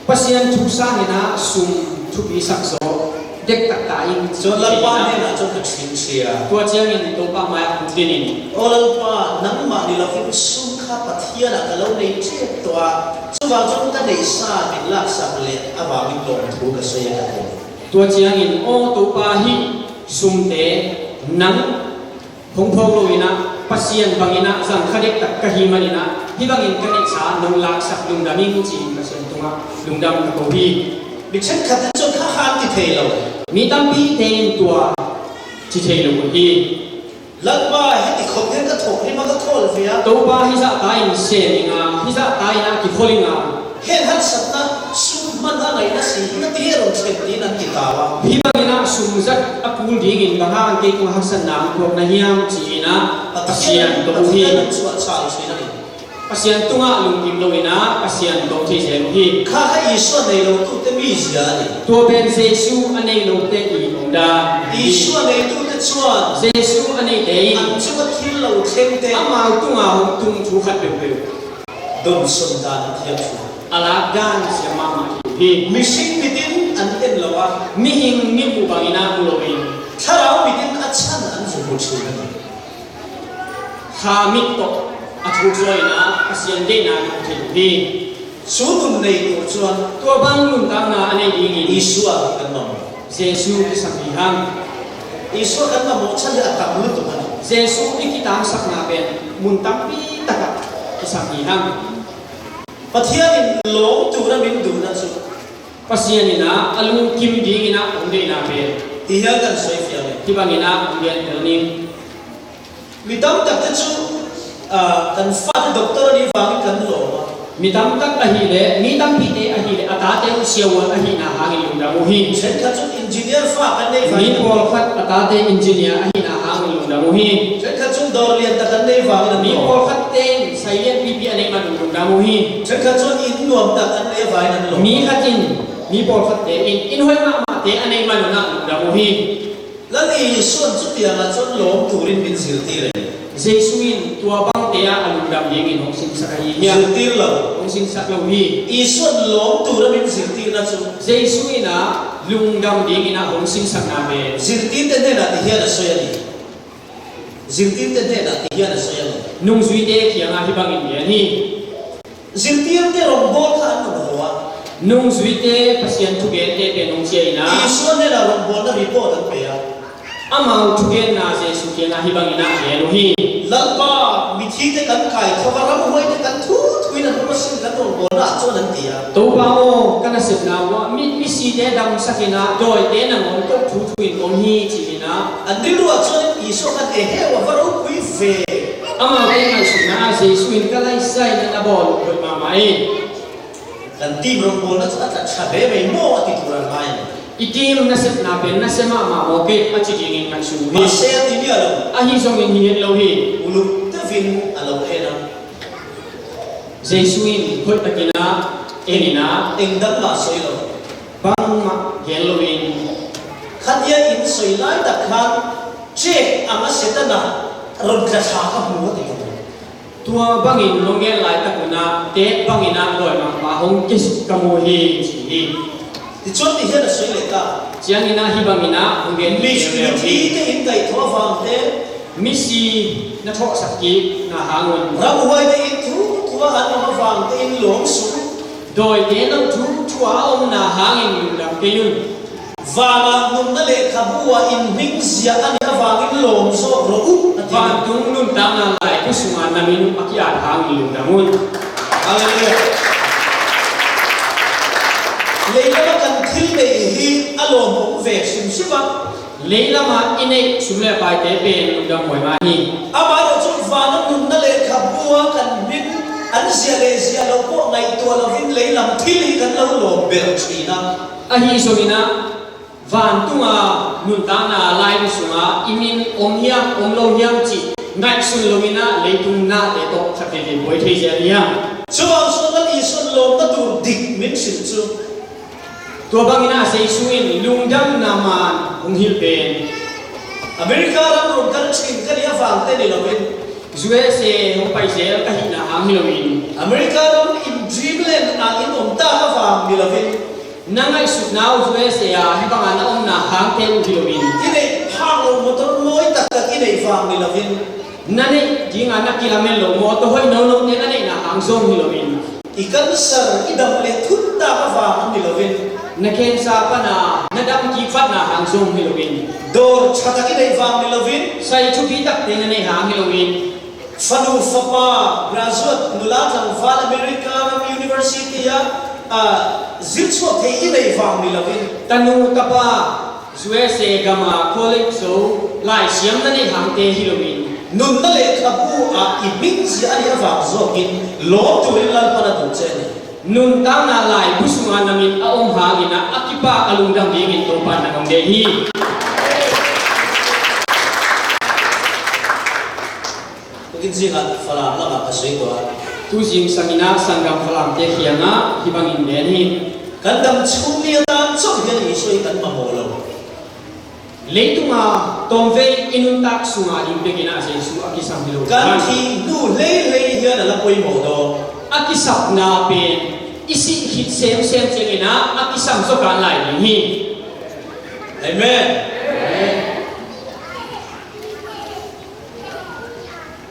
Pasian thu sangin ah sum thupi sak zaw dektak ta in. Cun Lalpa hnenah cun ka thin ṭhia. Tua ciangin Topa mai ah kut din in. Aw Lalpa, nangmah ni loin sum kha Pathian ah ka lo nei ṭep tawh a. Cuvang cun ka neihsa min laksak le a vangin lawmthu ka sawi a ka ti. Tua ciangin, aw Topa, hih sumte nang hong phawk lo in ah, Pasian bangin ah zang kha dektak ka hih manin ah, hih bangin ka neihsa nong laksak lungdam ing ci-in Pasian tungah lungdam ka ko hi. Mi ṭhenkhat in cun kha khan ti thei lo. Mi tampi tein tua ci thei lo uh hi. Lalpa, hih ti khop hian ka thawk rih a ka khawl ve a. Topa, hih zahta in sem ing a, hih zahta in a kikhol ing a. Hih harsatna sum hman a ngaihna si hi na ti hi a rung thlen tiin an ti ta a. Hih bangin ah sum zat a kul dingin bang hang kei tungah harsatna hong tuak na hiam ci-in ah Pasian tawh uh hi. Pathian an cuah chal ṭhin a ni. Pasian tungah lungkim lo in ah Pasian tawh thei zel uh hi. Kha kha Isua nei lo tute mizia a ni. Tua pen Jesu a nei lote i omdan. Isua nei tute chuan Jesu a neite in an cunga thil lo thlengte amau tungah hong tung thu khat peuhpeuh. Donson dan a thiam thu. A lak dan siam mahmah hi uh hi. Mihring mitin an en lo a. Mihing mi hmuh bangin ah hmu lo in. Thlarau mitin a chan an zumhmu ṭhin a ni. Kha mit tawh a thuk zaw in ah Pasian deihna hmuh theih uh hi. Cu nun nei tur chuan tua bang nuntakna a nei dingin Isua kan mamawh. Jesu kisam hi hang. Isua kan mamawh chan hi a tam lutuk a ni. Jesu i kitangsakna pen mun tampi takah kisam hi hang. Pathian in lawm tura min duhna chu Pasian in ah a lungkim dingin ah hong deihna pen. Ti hian kan sawi fiang e. Hih bangin ah hong gen tel ning. Mi tam takte chu, ah, kan fate doctor a nih vangin kan lawm a. Mi tamtak ahih leh, mi tampite ahih leh a tate uh siavuan ahihna hangin lungdam uh hi. Ṭhenkhat cun engineer fa kan nei vai. Mi pawlkhat a tate engineer ahihna hangin lungdam uh hi. Ṭhenkhat cun dawr lian tak kan nei vangin an lawm. Mi pawlkhatte in sai lianpipi a neih man un lungdam uh hi. Ṭhenkhat cun inn nuam tak kan nei vangin an lawm. Mi khat in, mi pawlkhatte in inn hoih mahmahte a neih man un ah lungdam uh hi. Lal Jesuh in cutiang ah cun lawm turin min zirtir ei. Jesuh in tua bangte ah a lungdam dingin hong sinsak ahi hiam? Zirtir lo. Hong sinsak lo hi. Jesuh in lawm tura min zirtirna cu. Jesuh in ah lungdam dingin ah hong sinsakna pen. Zirtirte hnenah ti hian a soi a ni. Zirtirte hnenah ti hian a soi a ni. Nungzuite kiangah hih bangin gen hi. Zirtirte rawngbawl kha an nung haw a. Nungzuite Pasian thugente pen hong ciah in ah. Jesuh hnenah rawngbawlna report an pe a. Amau thugenna Jesuh kiangah hih bangin ah gen uh hi. Lalpa, mithite kan kaitho a, ramhuaite kan thuthu in an hong a sin kan rawngbawlna ah cun an ti a. Topa aw, ka nasepna uh ah mi, misite damsak in ah dawite nangawn koh thuthu in om hi ci-in ah. An rilruah cun Jesuh khan e heu a va ropui ve. Amaute ngaihsutna ah Jesuh in ka laisa in a bawl uh hoih mahmah hi. Kan team rawngbawlna cu a tlat ṭha ve mei maw a ti tur an ngai. I team nasepna pen nasia mahmah maw kei a ci dingin ngaihsun uh hi. Mahse a ti mi a lo. Ahi zongin hi het lo hi. Uluk tevin a lo en a. Jesuh in hoih takin ah en in ah. Engdang mah soi lo. Bangmah gen loin. Khatia in soi laitak khan cek a masiatan ah ron tla ṭha ka hmu a ti lo. Tua bangin nong gen laitak un ah teek bangin ah dawimangpa hong kisuk ka mu hi ci hi. Tichuan ti hian a soi leh ta. Ciangin ah hih bangin ah hong gen mi, leuleu hi. Mithite in kaihthawh a vangte. Misi na thawhsak kikna hang un. Ramhuaite in thuthu a an om a vangte in lawm sung. Dawite no thuthu a omna hangin lungdam kei un. Vana nunna lehkhabu ah in hming zia a nih avangin lawm zawh rawh uh a ti. Vantung nuntakna laibu sunga na min a ki-at hangin lungdam un. Halleluiah. Leilam ah kan thil nei hi a lawm om ve simsim a. Leilam ah i neih sum le paite pen lungdam huai mah hi. Amah lo cun vana nunna lehkhabu ah kan hming an zia le zia lo pawh ngaihtuah loin leilam thil hi kan lo lawm belh ṭhin a. Ahi zongin ah vantunga nuntakna laibu sungah i min om hiam, om lo hiam cih ngaihsun loin ah leitung nate tawh khat veve buai thei zel hiam? Cuvang sungah Jesuh lawmna tur dik min sim cu. Tua bangin ah Jesuh in lungdamna maan hong hilh pen. America ram rom kan chin ka nih avangte ni loin. U S A hong pai zel ka hihna hang hi loin. America ram in dreamland ah in om ta ka vang ni loin. Na ngaihsutna uh U S A ah hih bangah na omna hangte uh hi loin. I neih phak lo motor mawi taktak i neih vang ni loin. Na neih dingah na kilamen lo motor hoih nonote na neihna hang zong hi loin. I cancer i dam leh thuntak a vang hi loin. Na cancer pana na dam kik fatna hang zong hi loin. Dawr ṭha tak i neih vang hi loin. Sai thupi takte na neih hang hi loin. Fanu fapa, graduate, nula tlangval America ram university ah, ah, zirchuak thei i neih vang hi loin. Tanu tapa, U S A gama college zo, laisiam na neih hangte hi loin. Nunna lehkhabu ah i hming zia a nih avang zawkin lawm turin Lalpa na duh cen hi. Nuntakna laibu sungah na min a om hangin ah a kipak a lungdam dingin Topa na nong deih hi. Tukin zingah Falam lamah ka soi tuah. Tu zingsangin ah sanggam Falamte kiangah hih bangin gen hi. Kan dam chung ni a tan chauh hian Jesuh hi kan mamawh lo. Leitunga tawmvei i nuntak sunga ding pekin ah Jesuh a kisam hi lo. Kan thih hnu hleihleih hian a la poimawh dawn. A kisapna pen i sih khit semsem ciangin ah a kisam zaw kan lai ding hi. Amen.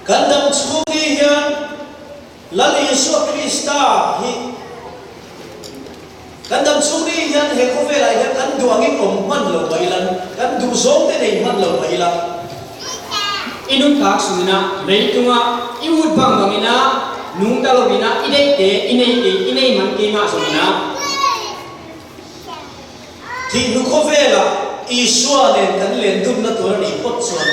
Kan dam chung ni hian Lal Jesuh Krista hi kan dam chung ni hian he khawvelah hian kan duh angin om hman lo mah ila, kan duh zawngte nei hman lo mah ila. I nuntak sungin ah leitungah i ut bangbangin ah nungta loin ah i deihte i neihte i nei man keimah zongin ah thih hnu khawvelah Isua nen kan len dumna tur a nih phawt chuan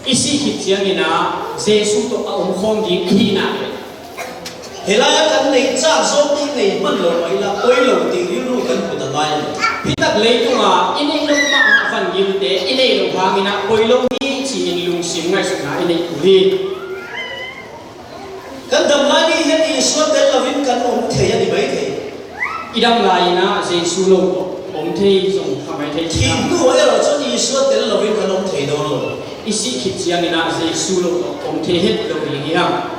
i sih khit ciangin ah Jesuh tawh a omkhawm ding i hihna leh Hih lai-ah kan neih cak zawk ding nei hman lo mah inah poi lo ding rilru kan put a ngai lo. Hih tak leitunga i neih loh mahmah a van gilte i neih loh hangin ah poi lo hi ci-in lungsim ngaihsutna i neih kul hi. Kan dam lai ni hian Isua tel loin kan om thei a ni mai thei. I dam lai inah Jesu lo tawh om thei zong kha mai thei. Thih hnu ah erawh chuan Isua tel loin kan om thei dawn lo. I sih khit ciangin ah Jesu lo tawh om thei het lo ding hi hang.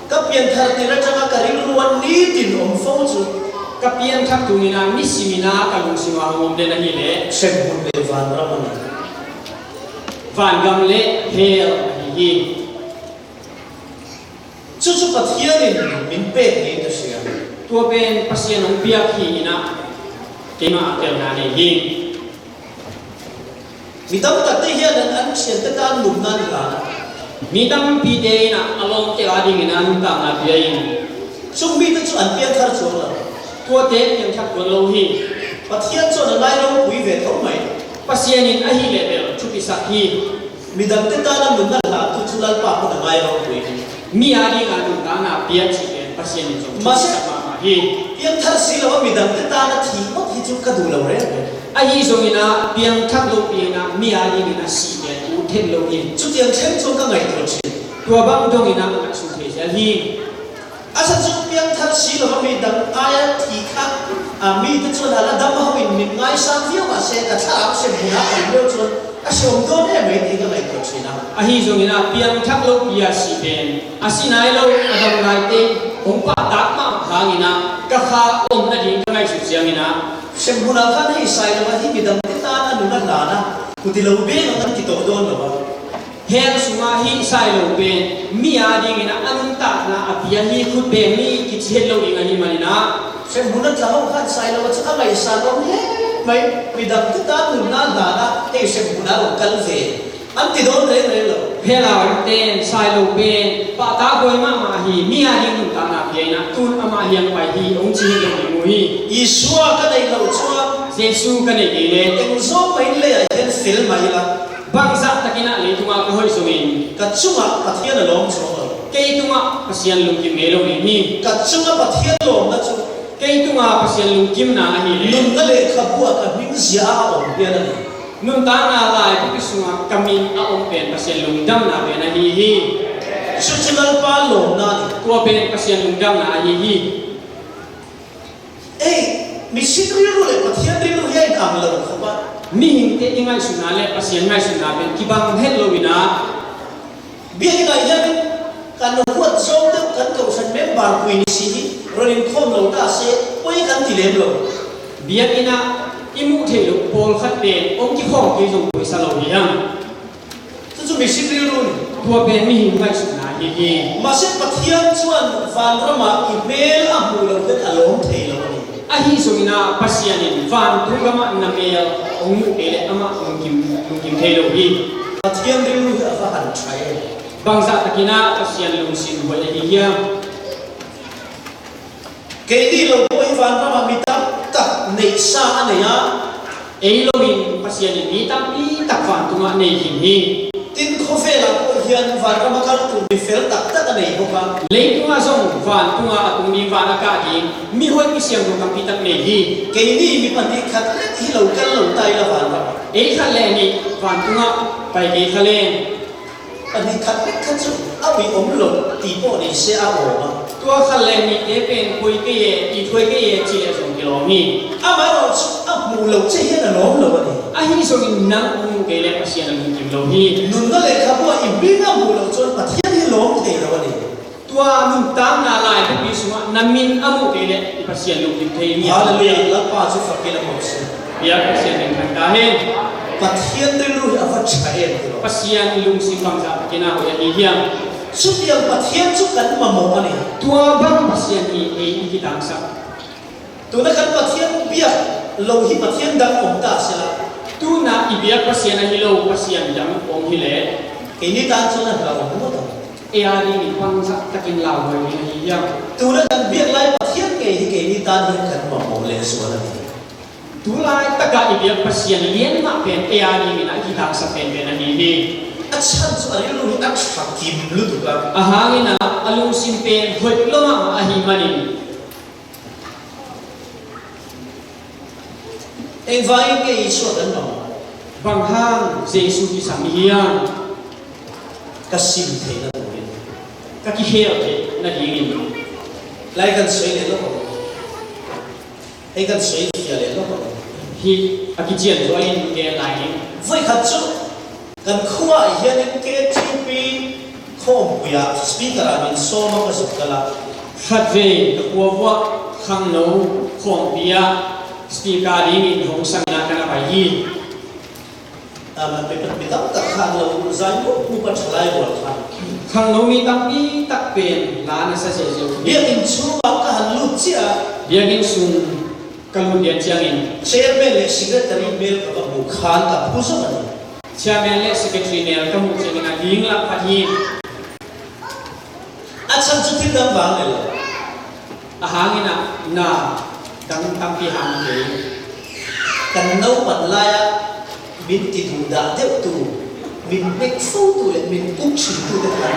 Ka pianthar tir aṭanga ka rilruah nitin awm fo chu. Ka piangthak tunin ah nisimin ah ka lungsimah hong awm den ahih leh hremhmun leh vanram a ni. Vangam leh hell ahi hi. Chu chu Pathianin min pek niin ka hria. Tua pen Pasian hong piak hi inah keimah telna nei hi. Mi tam takte hian an, an ṭhiante tan nunna an hlan a. Mi tampite inah a lawmte adingin a nuntakna pia in. Chung mite chu an piangthar chuang lo. Tuate piangthak tuan lo hi. Pathian chuan a ngai ropui ve tho mai. Pasian in ahih leh bel thupisak hi. Midangte tana nunna hlantu chu Lalpa hun a ngai ropui. Mi adinga nuntakna pia cih pen Pasian in zong mahse, thupisak mahmah hi. Piangthar si lo a midangte tana thih ngawt hi chu ka duh lo reng reng. Ahi zongin ah piangthak lo piangin ah mi adingin a sih pen ut thei lo hi. Chutiang thleng chuan ka ngaihtuah ṭhin. Tua bang dongin ah ngaihsun thei zel hi. A sa chu piangthar si lo a midang aia thih kha, a, mite chuan a la dam ho in min ngaisang viau mah se ka thlarau hremhmun a awm leh chuan a hreawm dawn em mai tih ka ngaihtuah ṭhin a. Ahi zongin ah piangthak lo pi a sih pen a si nai lo a dam laite hong pahtak mah hangin ah ka kha awm nading ka ngaihsut ciangin ah hremhmun ah khan hei sai lo a hi midangte tan a nun a hlan a, huti lo beng ang an ti tawh dawn lo a. Hell sungah hih sai lo pen mi adingin a nuntakna a pia hi khut beng mi kici het lo ding ahih manin ah hremhmun a tla ho khan sai lo a chu a ngaihsan awm hle mai, midangte tan nunna hlan a hei hremhmun a lo kal ve an ti dawn reng reng lo. Hell a awmten sai lo pen pahtak huai mahmah hi, mi ading nuntakna pia in ah tun amah hiang pai hi hong ci het lo ding uh hi. Isua ka neih loh chuan, Jesu ka neih kei leh, eng zawng mahin leiah hian fel mah ila. Bangzah takin ah leitungah ka hoih zongin ka chungah Pathian a lawm chuang lo. Kei tungah Pasian lungkim ngei lo ding hi. Ka chunga Pathian lawmna chu kei tunga Pasian lungkimna ahi leh, nunna lehkhabuah ka hming ziah a awm hian a ni. Nuntakna laibupi sungah ka min a awm pen Pasian lungdamna pen ahi hi. Chu chu Lalpa lawmna a ni. Tua pen Pasian lungdamna ahi hi. Ei, mihring rilru leh Pathian rilru hi a inang lo khawp a. Mihingte i ngaihsutna leh Pasian ngaihsutna pen kibang het lo in ah. Biak inah hian kan huat zawng deuh kan kohhran member pui ni si hi, rawn inkhawm lo ta se, poi kan ti lem lo. Biak inah i muh theih loh pawlkhat pen hong kikhawm kei zawng pawisa lo hi hang. Chu chu mihring rilru ni. Tua pen mihing ngaihsutna hi hi. Mahse, Pathian chuan vanramah i hmel a hmuh loh hian a lawm thei lo a ni. Ahi zongin ah Pasian in vantung gamah na hmel hong muh kei leh amah lungkim, lungkim thei lo hi. Pathian rilru hi a va han ṭha em. Bangzah takin ah Pasian lungsim hoih ahi hiam? Keini lo pawh hi vanramah mi tam tak neihsa a nei a. Ei loin Pasian in mi tampi tak vantungah nei khin hi. Tin khawvelah pawh hian vanrama kal tur mi fel tak tak a nei bawk a. Leitungah zawng vantungah a tung ding, van a kah ding mi hoihpi siam lo tampi tak nei hi. Keini mi pahnih khat lek hi lo kal lo ta ila vanramah. Ei khat leh nih vantungah pai kei kha leng. Pahnih khat lek kha chu a ui awm lo tih pawh ni se a awm a. Tua khat leh nihte pen poi kei e, ithuai kei e cih leh zawng kilawm hi. Amaherawhchu a hmuh loh che hian a lawm lo a ni. Ahi zongin nang hong muh kei leh Pasian a lungkim lo hi. Nunna lehkhabuah i min a hmuh loh chuan Pathian hi lawm thei lo a ni. Tua nuntakna laibupi sungah na min a muh kei leh i Pasian lungkim thei ni. Hallelujah. Lalpa chu fakin a mawh se. Biak Pasian min thang ta hen. Pathian rilru hi a va ṭha em ti lo. Pasian lungsim bangzah takin a hoih ahi hiam? Chutiang Pathian chu kan mamawh a ni. Tua bang Pasian hi ei i kitangsak. Tuna kan Pathian biak lo hi Pathian dang awm ta sela. Tuna i biak Pasian ahi lo Pasian dang awm hi leh. Keini tan chuan a hlau awm ngawt ang. Ei a dingin bangzah takin lauhuai ding ahi hiam? Tuna kan biak lai Pathian ngei hi keini tan hian kan mamawh leh zual a ni. Tulai takah i biak Pasian lian mah pen ei a dingin a kitaksa penpen ahi hi. A chan cu a rilru hi a thakim lutuk a. A hangin ah a lungsim pen hoih lua mahmah ahih manin Engvangin kei i suak dan bang? Bang hang Jesuh kisam i hiam? Ka sim theihna turin, ka kikhel theihna dingin. Lai kan soi le lo ko. Hei kan soi fia le lo ko. Hi a kician zuai in gen lai ning. Voi khat cu kan khua ah hian in K T P khawmpui ah speaker ah min sawm a ka zuk kal a. Khatvei ka khua vuah khangno khawmpi ah speaker dingin hong sang in ah kan a pai hi. Ah, mi, mi, mi tamtak khan lo zai mup mup a thalai bual khan. Khangno mi tampi tak pen la na sa zia zia. Biakinn chungah ka han lut ciah. Biakinn sung ka lut lian ciangin. Chairman le secretary mel ka va hmuh khan ka phu zong a ni. Chairman le secretary mel ka hmuh ciangin a ding lak phat hi. A chan cu thil dang vang le lo. A hangin ah na dang tampi hang kei. Kan naupan lai ah min ti duhdah deuhtu, min mek fotu le min kuk ṭhintu te khan.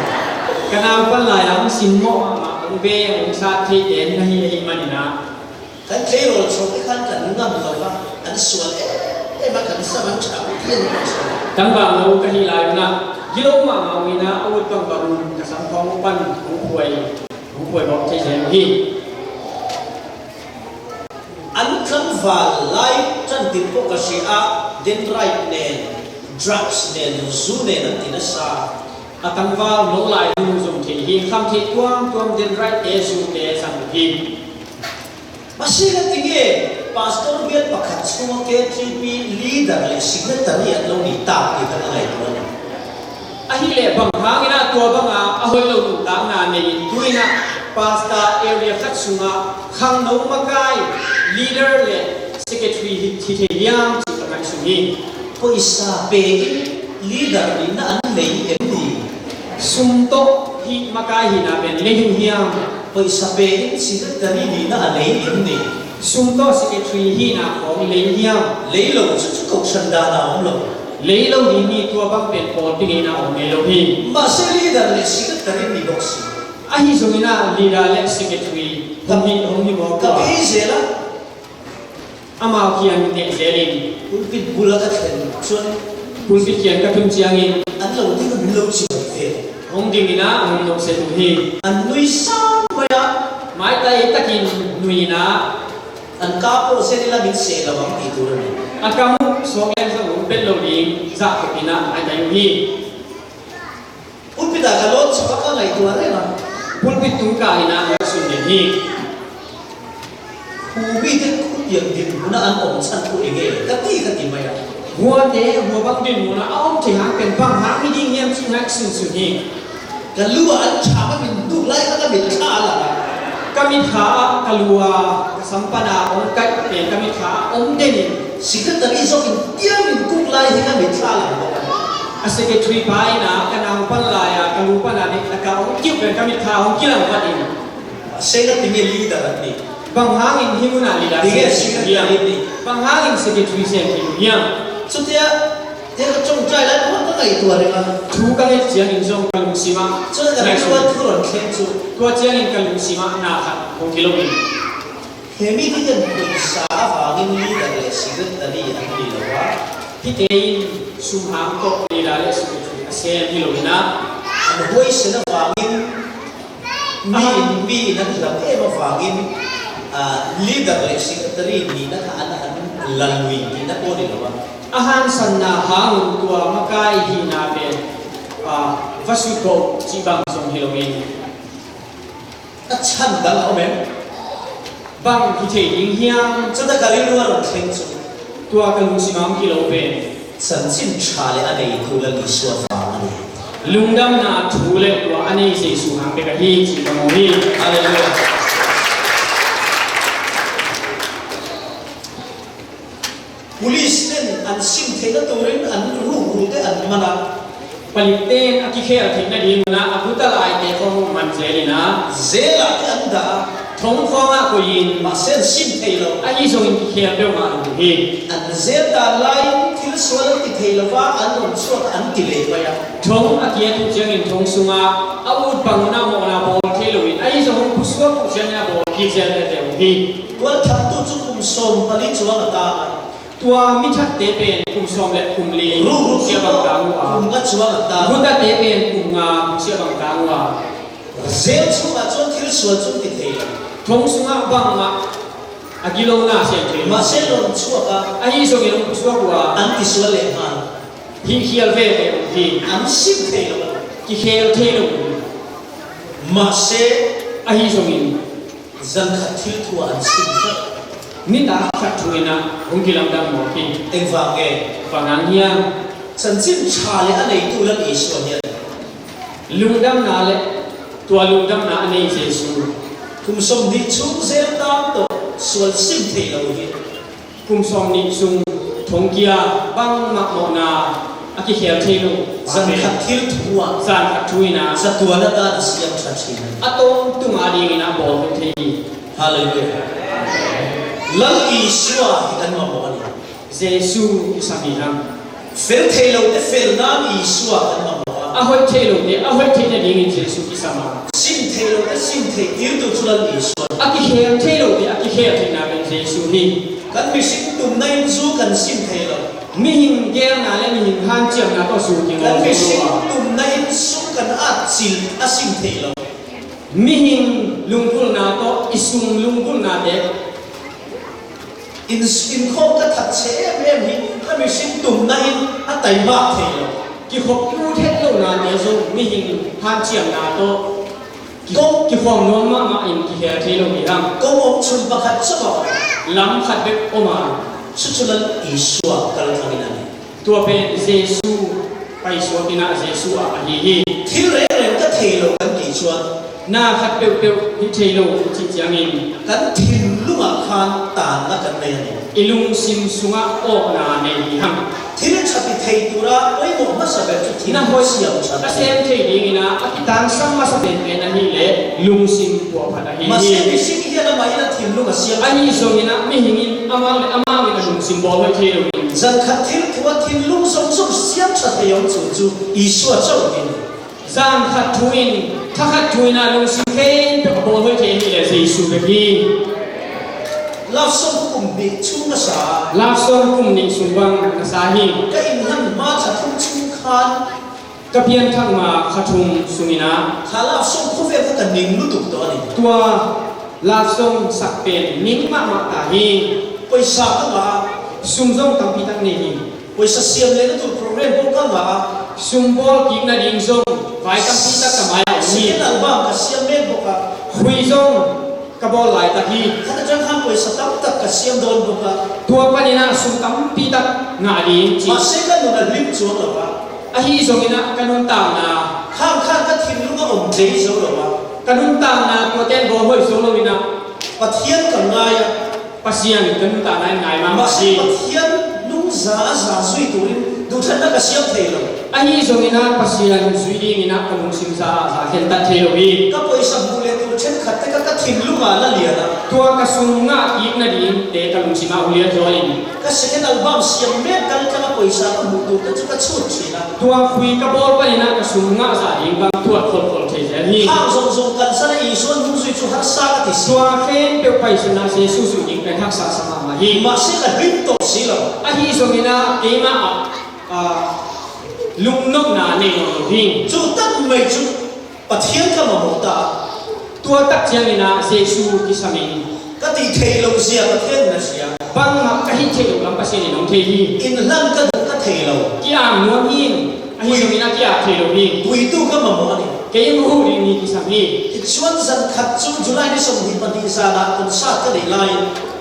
Ka naupan lai ah hong simmawh mahmah, hong be, hong sat theite na hi ahih manin ah. Kan tleirawl chawk te khan kan ngam lo a, an sual em em a, kan sam an ṭha pian a. Tangval lo ka hih lai un ah, gilo mahmah uh in ah, a ut bang bang un ka sam khawng pan hong phuai, hong phuai bawk thei zel uh hi. An tlangval lai ṭantin pawh ka hria a, dendrite nen, drugs nen, zu nen an ti nasa. A tangval lo lai hun zong thei hi, khamtheih tuamtuam dendrite te, zu te zang uh hi. Masi ka ti nge, pastor bial pakhat chunga K T P leader le secretary an lo ni tak ti kan a ngaihtuah a. Ahih leh bang hangin ah tua banga a hoih lo nuntakna nei in tu in ah pastor area khat sungah khangno makai leader le secretary hi, hi thei hiam cih ka ngaihsun hi. Pawisa pe in leader nihna an nei em ni? Sum tawh hih makai hihna pen lei uh hiam? Pawisa pe in secretary nihna a nei em ni? Sum tawh secretary hihna khawng lei uh hiam? Lei lo cu cu kohhran dahna om lo. Lei lo ding hi, tua bang pen pawlpi ngeina om ngei lo hi. Mahse leader le secretary ni bawk si. Ahi zongin ah leader le secretary hong hi, hong hi mawk uh a. Ka phei zel a. Amau kiang neh zelin. Pulpit bula ka thlen chuan. Pulpit kiang ka tun ciangin. An lo ding a min lo chi bawk ve. Hong dingin ah hong lo set uh hi. An nui sang mai a. Maitai takin nui in ah. An ka pawh zel ila min seh lo ang ti tur a ni. A kam uh sawk leng zong hong pel lo ding zah khawpin ah a dai uh hi. Pulpit ah ka lawn chhuak a ka ngaihtuah reng a. Pulpit tung kah in ah ngaihsun den hi. Hu mite khut piang dinhmunah an awm chan khu enge ka ti ka ti mai a. Huate hua bang dinhmunah a awm thei hang pen bang hang hi ding hiam cih ngaihsun sun hi. Ka lu ah an ṭham a min duk lai kha ka mitthla a lang a. Ka mitthla ah ka lu ah ka sam pana awm kaih pen ka mitthla ah awm den in. Secretary zawkin tiang min kuk lai hi ka mitthla a lang bawk a. A secretary pa in ah ka naupan lai ah ka lu pana nek taka hong kiuh pen ka mitthla hong kilang vat in. Sei na tinge leader an ni. Bang hangin hi munah leader sei na tinge leader an ni. Bang hangin secretary sei na tinge leader an ni. Chutia tia ka ṭawngṭai lai pawh ka ngaihtuah reng a. Thu ka nget ciangin zong ka lungsim ah. Chuan ka ngaihsun thu rawn thleng chu. Tua ciangin ka lungsim ah na khat hong kilawm in. He mite hian pawisa avangin leader leh secretary an ni lo a. Hite in sum hang tawh leader leh secretary a sem hi lo in a. An huaisen avangin mi in, mi in an hlam em avangin, ah, leader leh secretary nihna kha an, an la lui tihna pawh ni lo a. A hangsanna hang tua makai hihna pen, ah, va sut ko cih bang zong hi lo in. A chhan dang a awm em? Bang hi thei ding hiam? Chuta ka rilru a rawn thleng chu. Tua ka lungsim ah hong kilo pen. Chanchin ṭha leh a neitu Lal Isua vang a ni. Lungdamna thu leh tua a nei Jesuh hang bek ahi cih ka mu hi. Halleluiah. Police ten an sim theihna turin an ruhrul te an man a. Palik ten a kikhel theihna ding un a, a guta lai te khawng man zel in a. Jail ah te an dah a. Thong khawng ah koih in. Mahse an sim thei lo. Ahi zongin kikhel peuhmah lo hi. An jail dan lai in thil sual an ti thei lo a, an lawm chuak an ti leh pai a. Thong a kiat uh ciangin thong sungah a ut bang un a mawhna bawl thei loin, ahi zong hong pusuak uh ciangin a bawl kik zel veve uh hi. Tua thattu cu kum sawm pali cuang a tang a. Tua mi thatte pen kum sawm le kum li, ruhru sia bang tang uh a. Kum nga cuang a tang. Gutate pen kum nga, sia bang tang uh a. Zel chungah cun thil sual cun ti thei lo. Thong sungah bangmah a kilona siang thei lo. Mahse lawm chuak a. Ahi zongin hong pusuak uh a. An ti sual lehang. Hih khial veve uh hi. An sim thei lo. Kikhel thei lo uh hi. Mahse. Ahi zongin. Zan khat thil thu ah an sim kha. Nitak khat thu in ah hong kilamdang mawk hi. Eng vang e? Bang hang hiam? Chanchin ṭha le a neitu Lal Isua hi a. Lungdamna le tua lungdamna a nei Jesu. Kum sawmhnih chung zel tam tawh sual sim thei lo hi. Kum sawmhnih sung thong kia bangmah mawhna a kikhel thei lo. Zan khat thil thu ah. Zan khat thu in ah. Zatuan a dan a siam ṭha ṭhin. A tawntung a dingin a bawl thei hi. Halleluiah. Lal Isua hi kan mamawh a ni. Jesu kisam hi hang. Fel thei lote fel nan Isua kan mamawh a. A hoih thei lote a hoih theih nadingin Jesu kisam a. Sim thei lote sim theih tirtu cu Lal Isua. A kikhel thei lote a kikhel theihna pen Jesu hi. Kan mihring tumna inn zu kan sim thei lo. Mihing geelna le mihing hanciamna tawh zu kingawng zo lo a. Kan mihring tumna inn sung kan at cil a sim thei lo. Mihing lunggulhna tawh i sung lunggulhnate. Inn, innkhawm ka that cia em em hi, ka mihring tumna in a taimak thei lo. Kikhop i ut het lohnate zong mihing hanciamna tawh ki-, kikhawm nuam mahmah in kikhel thei lo hi hang. Kong om chun pakhat cawk a. Lam khat bek om a. Cucu Lal Isua kalkang in a ni. Tua pen Jesu paisuak in ah Jesu ah ahi hi. Thil rengreng ka thei lo kan ti cuan. Na khat peuhpeuh hi thei lo i cih ciangin. Kan thinlung ah khan taanna kan nei a ni. I lungsim sungah awkna nei hi hang. Thil ṭhat i thei tura poimawh hmasa ber cu thinlung siam ṭhat. Na hoih a sem thei dingin ah a kitangsam hmasa penpen ahih leh lungsim puahphat ahi hi. Mahse mihring hi a lamah in a thinlung a siam. Ahi zongin ah mihing in amau le amau in a lungsim bawl hoih thei lo in. Zan khat thil thu a thinlung zong zong siam ṭha thei om cu cu Isua co in. Zan khat thu in, thakhat thu in a lungsim khempeuh a bawl hoih thei hi le Jesu bek hi. Love song kum nih chung a sa. Love song kum nih sung bang a sa hi. Ka inn hlan hma thla thum chung khan. Ka pianthak ma kha thum sungin ah. Kha love song khuavel kha ka ning lutuk tawh a ni. Tua love song sak pen ning mahmah ta hi. Poisa ka ngah. Sum zong tampi tak nei hi. Poisa siam le na tur program bawl ka ngah. Sum bawl kik nading zong vai tampi tak ka mai ah hi. Second album ka siam men bawk a. Khui zong ka bawl laitak hi. Khat a ṭan khan poisa tamtak ka siam dawn bawk a. Tua panin ah sum tampi tak ngah ding ci. Mahse ka nun a hlim cuang lo a. Ahi zongin ah ka nuntakna. Khang khan ka thinlung a om tlei zo lo a. Ka nuntakna tuate in bawl hoih zo lo in ah. Pathian ka ngai a. Pasian ka nuntakna in ngai mahmah hi. Mahse Pathian nungza a za zui turin duhṭhatna ka siam thei lo. Ahi zongin ah Pasian zui dingin ah ka lungsim za a za khentat thei lo hi. Ka poisa hmuh le tur ṭhenkhatte kha ka thinlung a la lian a. Tua ka sum ngah kik nadingte ka lungsim ah hong lian zaw in. Ka second album siam mek kalkal a poisa ka hmuh turte cu ka chut ṭhin a. Tua khui ka bawl panin ah ka sum ngah zah ding bang tuat kholkhol thei zel hi. Hang zongzong kalsan a Isua nungzui cu harsa ka ti si. Tua khempeuh paisan ah Jesu zui ding pen haksa sa mahmah hi. Mahse ka hlim tawh si lo. Ahi zongin ah keimah ah, ah, lungnopna nei nawn lo hi. Cu tak mai cu Pathian ka mamawh ta. Tua tak ciangin ah Jesu kisam in. Ka ti thei lo zia Pathian na zia. Bangmah ka hih theih loh lam Pasian in hong thei hi. Inn hlan ka duh ka thei lo. Ki-am nuam hi. Ahi zongin ah ki-ap thei lo hi. Puitu ka mamawh a ni. Kei hong huh ding mi kisam hi. Cuan zan khat cu July ni sawmhnih pahnih zan ah concert ka neih lai.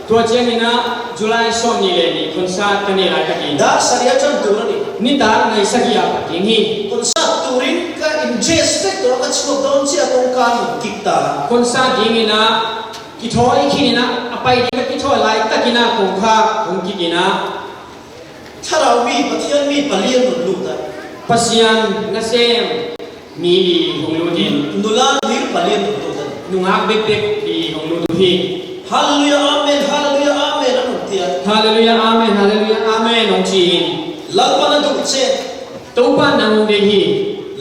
Tua ciangin ah July sawmnih le nih concert ka neih laitakin. Dah sarih a ṭan tur a ni. Nitak nai sagih ah pat ding hi. Concert turin ka inn dress pek tawh ka chuak dawn cia kong kan kik ta. Concert dingin ah kithawi khin in ah a pai ding ka kithawi laitakin ah kong khak kong kik in ah. Thlarau mi, Pathian mi pali an run lut a. Pasian nasem mi li hong lut in. Nula nir pali an run lut a. Nungak bekbek li hong lut uh hi. Halleluiah, amen, halleluiah, amen, an hong ti a. Halleluiah, amen, halleluiah, amen, hong ci in. Lalpa na duh ciang, Topa nang hong deih hi.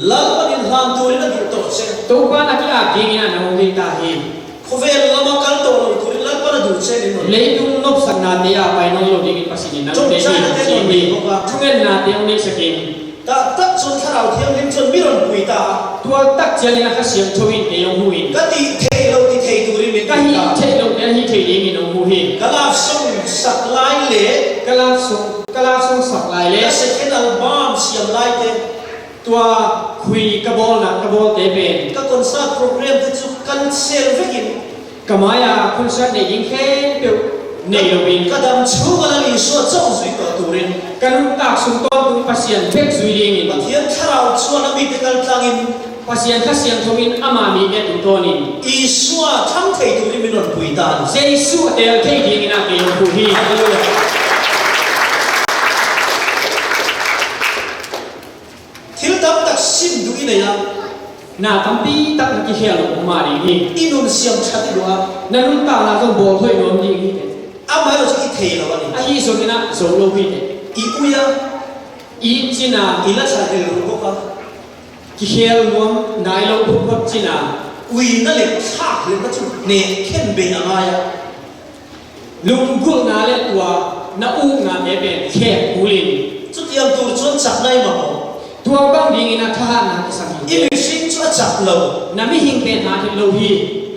Lalpa in hlan turin a duh tawh ciang, Topa na ki-ap dingin ah nang hong deih ta hi. Khawvel lamah kal tawh lo turin Lalpa na duh ciangin, leitung nopsaknate ah pai nawn lo dingin Pasian in nang hong deih hi. Thungennate hong neihsak in. Taktak cun Thlarau Thianghlim cun mi ronpui ta. Tua tak ciangin a Kha Siangtho in kei hong hu in, ka tih theih loh tih thei turin min ka hih theih loh te a hih theih dingin hong hu hi. Ka love song sak lai le, ka love song, ka love song sak lai le, ka second album siam lai te, tua khui ka bawlna, ka bawlte pen, ka concert program te cu kan sel vekin, ka mai-ah concert nei ding khempeuh nei loin, ka dam chunga Lal Isua cawng zui tawh turin, ka nuntak sung tawntung Pasian bek zui dingin, Pathian Thlarau chuan a mite kaltlangin, Pasian Kha Siangtho in ama mite tungtawnin Isua thang thei turin min ronpui ta. Jesu a tel thei dingin a kei hong hu hi. Halleluiah. Thil tam tak sim duh i nei a, na tampi tak na kikhel lo mah ding hi. I nun siam ṭhat i duh a, na nuntakna zong bawl hoih nuam ding hi teh. Amah lo cu i thei lo a ni. Ahi zongin ah zo lo hi teh. I ui a, i cina, i la ṭhat zel lo bawk a, kikhel nuam nai lo phutphot cina, uina le thlak le na cu hneh khen bei a ngai a. Lunggulhna le tua na uknate pen khek kul in. Chutiang tur chuan chakna i mamawh. Tua bang dingin a thahatna kisam hi. I mihring chu a chak lo. Na mihing pen hat hi lo hi.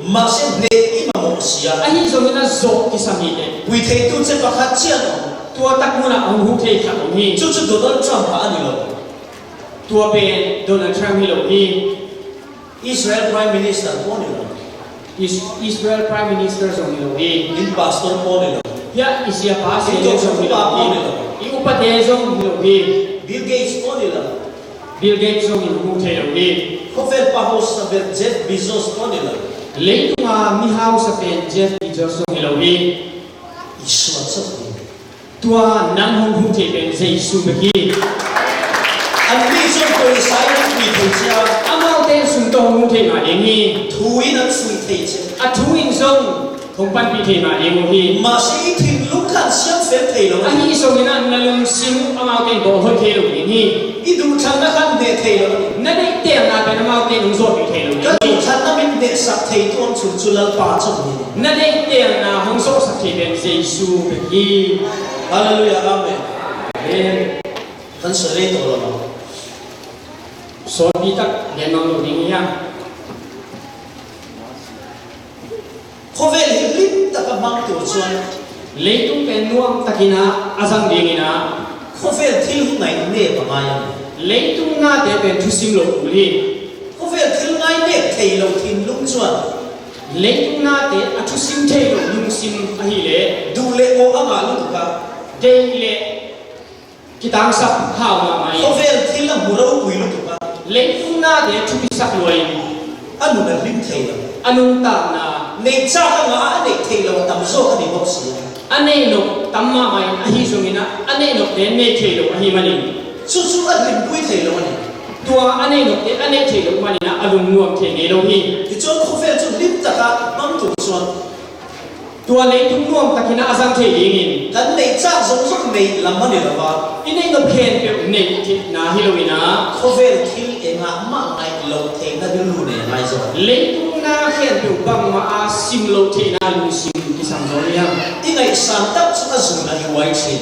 Mahse hneh i mamawh si a. Ahi zongin a zawh kisam hi teh. Hui theitu che pakhat chiah a awm. Tua tak hmunah a hung huh thei khat om hi. Chu chu Donald Trump kha a ni lo. Tua pen Donald Trump hi lo hi. Israel Prime Minister pawh ni lo. Is-, Israel Prime Minister zong ni lo hi. In pastor pawh ni lo. Hiah i siapa, in senior zong ni lo hi. Topa pawh ni lo. I upate zong ni lo hi. Bill Gates pawh ni lo. Bill Gates zong in hmu thei lo hi. Khawvel pa hausa ber Jeff Bezos pawh ni lo. Leitunga mi hausa pen Jeff Bezos zong ni lo hi. Isua chauh hi. Tua nang hong hmu thei pen Jesu bek hi. Annih zong pawisa in an hmu thei cia. Amaute sung tawh hong hmu thei mah ding hi. Thu in an fuih thei cia. A thu in zong hong panpih thei mah ding uh hi. Mahse i thinlung khan siam fel thei lo. Ahi zongin ah na lungsim amaute in bawl hoih thei lo ding hi. I duhthlanna khan hneh thei lo. Na neih teelna pen amaute in hong zawhpih thei lo ding hi. Ka duhthlanna min hnehsak theitu an chun cu Lalpa chauh hi. Na neih teelna hong sawhsak thei pen Jesu bek hi. Halleluiah, amen. Amen. Kan sawi lei tawh lo. Sawtpi tak gen mang lo ding hi a. Khawvel hi lim taka hmang tur chuan, leitung pen nuam takin ah a zang dingin ah, khawvel thil hi ngaih nep a ngai a ni. Leitung nate pen thusim lo kul hi. Khawvel thil ngai nep thei lo thinlung chuan, leitung nate a thusim thei lo lungsim ahih leh, duh leh ngawh a ngah lutuk a, deih leh kitangsap hau mahmah hi. Khawvel thil a hmu ropui lutuk a, leitung nate thupisak luain, a nun a hlim thei lo. A nuntakna, neih chak a ngah a, a neih theih loh a tam zawk a ni bawk si a. A neih loh tam mahmah in, ahi zongin ah a neih lohte neih theih loh ahih manin, chu chu a hlimpui thei lo a ni. Tua a neih lohte a neih theih loh manin ah a lungnuam thei ngei lo hi. Tichuan khawvel chu hlim taka hmang tur chuan, tua leitung nuam takin ah a zang thei dingin, kan neih chak zawng zawng neih lam a ni lo a, i neih nop khempeuh neih theihna hi loin ah, khawvel thil engah mah ngaih loh theihna rilru nei a ngai zaw. Leitung na khempeuh bangmah a sim loh theihna lungsim kisam zaw hiam? I ngaihsan tak chu a zun a i uai ṭhin.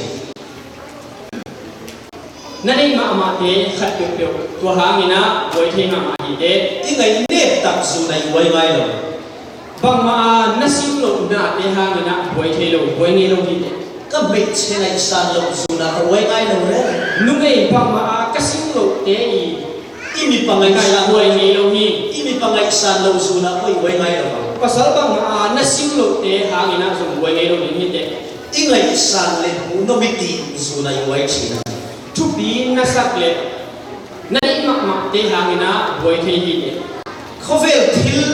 Na neih mahmahte khat peuhpeuh tua hangin ah buai thei mahmah hi teh. I ngaih nep tak zun a i uai ngai lo. Bangmah a na sim lohnate hangin ah buai thei lo, buai ngei lo hi teh. Ka hmeichhe ngaihsan loh zun a ka uai ngai lo reng. Numei bangmah a ka sim lohte i, i mipa ngaihsan buai ngei lo hi. I mipa ngaihsan loh zun a ka uai ngai lo. Pasal bangmah a na sim lohte hangin ah zong buai ngei lo ding hi teh. I ngaihsan leh hmuhnawm i tih zun a i uai ṭhin a. Thupi na sak leh na neih mahmahte hangin ah buai thei hi teh. Khawvel thil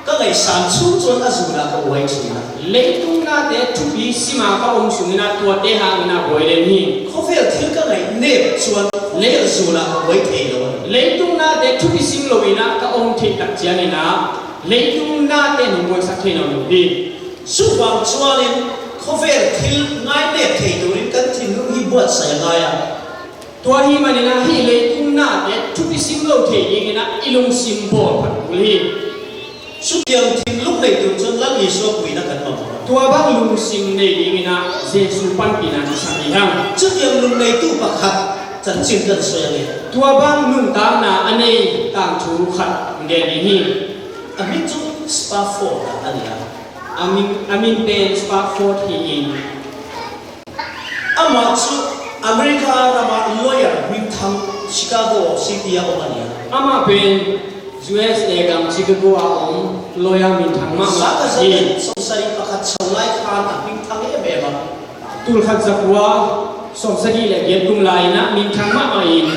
ka ngaihsan chung chuan a zun a ka uai ṭhin a. Leitung nate thupi sim a ka om sungin ah tuate hangin ah buai lem hi. Khawvel thil ka ngaih nep chuan lei zun a ka uai thei lo a ni. Leitung nate thupi sim loin ah ka om theih tak ciangin ah leitung nate nong buaisak thei nawn lo hi. Chuvang chuanin khawvel thil ngai nep thei turin kan thinlung hi buatsai a ngai a. Tua ahih manin ah hih leitung nate thupi sim lo thei dingin ah i lungsim bawl phat kul hi. Sutiang thinlung nei tung cun Lal Jesuh a puina kan mang. Tua bang lungsim nei dingin ah Jesuh panpihna i sang hi hang. Sutiang lung neitu pakhat cancin kan soi ang e. Tua bang nuntakna a nei tangthu khat gen ding hi. A min cu Spafford a ni a. A min, a min pen Spafford hi in. Amah cu America ramah lawyer minthang Chicago City a om a ni a. Amah pen U S A gam Chicago a om lawyer minthang mahmah hi. Sangkhat zali sawmsarih pakhat chau lai khan a minthang em em a. Tulkhat zakua sawmsagih le giat kum lai-in ah minthang mahmah in.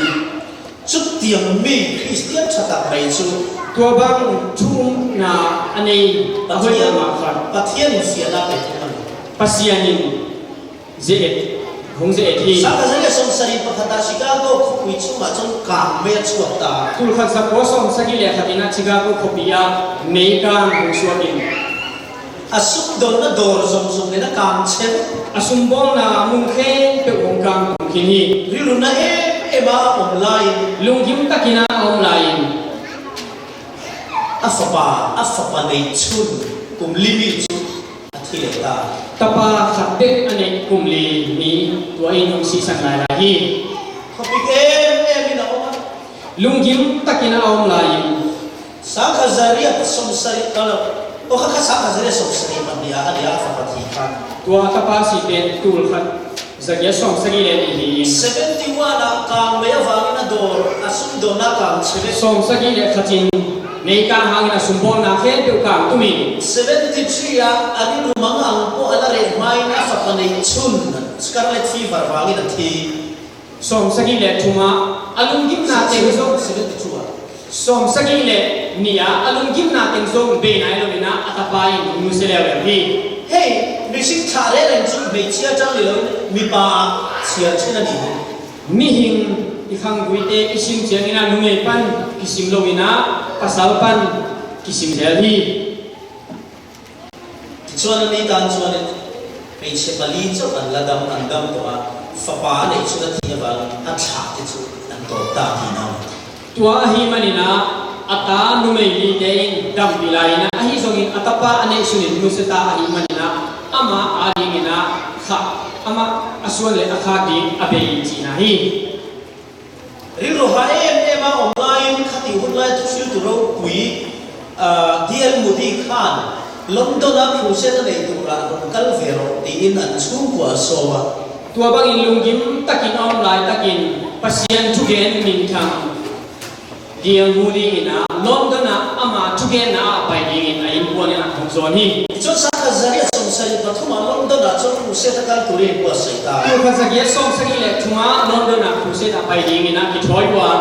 Cutiang mi Khristian thatak mai cu. Tua bang thu umna a nei a hoih mahmah khat. Pathian in fianna pe thei lo. Pasian in ze-et, hong ze-et hi. Sangkhat zali sawmsarih pakhat ah Chicago khuapui chungah cun kangmei a chuak ta. Tulkhat zakua sawmsagih le khat in ah Chicago khuapi ah meikang hong suak in. A sumdonna dawr zongzong in a kang chet. A sumbawlna mun khempeuh hong kang tung khin hi. Rilru na em em a om lai-in. Lunggim takin a om lai-in. A fapa, a fapa neih chun kum li mi cu a thi leh ta. Tapa khat bek a neih kum li mi tua in hong sihsan lailai hi. Khuapik em em in a om a. Lunggim takin a om lai-in. Sangkhat zali a sawmsarih, a lo, aw kha kha sangkhat zali a sawmsarih pan ni a, a ni a, a fapa thi khan. Tua tapa si pen tulkhat zagiat sawmsagih le nih hi. Seventy one ah kangmei a vangin a dawr, a sumdawnna kang chebe. Sawmsagih le khat in meikang hangin a sumbawlna khempeuh kang tum in. Seventy three ah a rilru mangang pawh a la reh hmain a fapa neih chun scarlet fever vangin a thi. Sawmsagih le thum ah a lunggimna teng zong. Seventy two ah. Sawmsagih le nih ah a lunggimna teng zong bei nai lo in ah a tapa in hong nusia leuleu hi. Hei, mihring thah rereng cu hmeichhia cang ni lo in mipa ah chhiar chin a ni hi. Mihing i khangguite i sim ciangin ah numei pan kisim lo in ah pasal pan kisim zel hi. Tichuan a ni tan chuan in hmeichhe pali chauh an la dam, an dam tawh a, fapa a neih chun a thih avangin a thlahte chu an tawp ta ti na. Tua ahih manin ah a ta numei lite in dampih lai in ah, ahi zongin a tapa a neih sunin nusia ta ahih manin ah amah a dingin ah kha, amah a suan le a khak ding a bei cihna hi. Rilru ha em em a om laiin khati hun lai thuhriltu ropui, ah, D L Moody khan London a crusade a nei turah hong kal ve rawh tiin an chhungkua a sawm a. Tua bangin lunggim takin a om laitakin Pasian thugen minthang D L Moody in ah London ah ama thugenna ah pai dingin a innkuan in ah hong zawn hi. Cun sangkhat zariat sawmsarih pathum ah London ah cun crusade a kal turin buatsaih ta. Tulkhat zagiat sawmsagih le thum ah London ah crusade ah pai dingin ah kithawi uh a.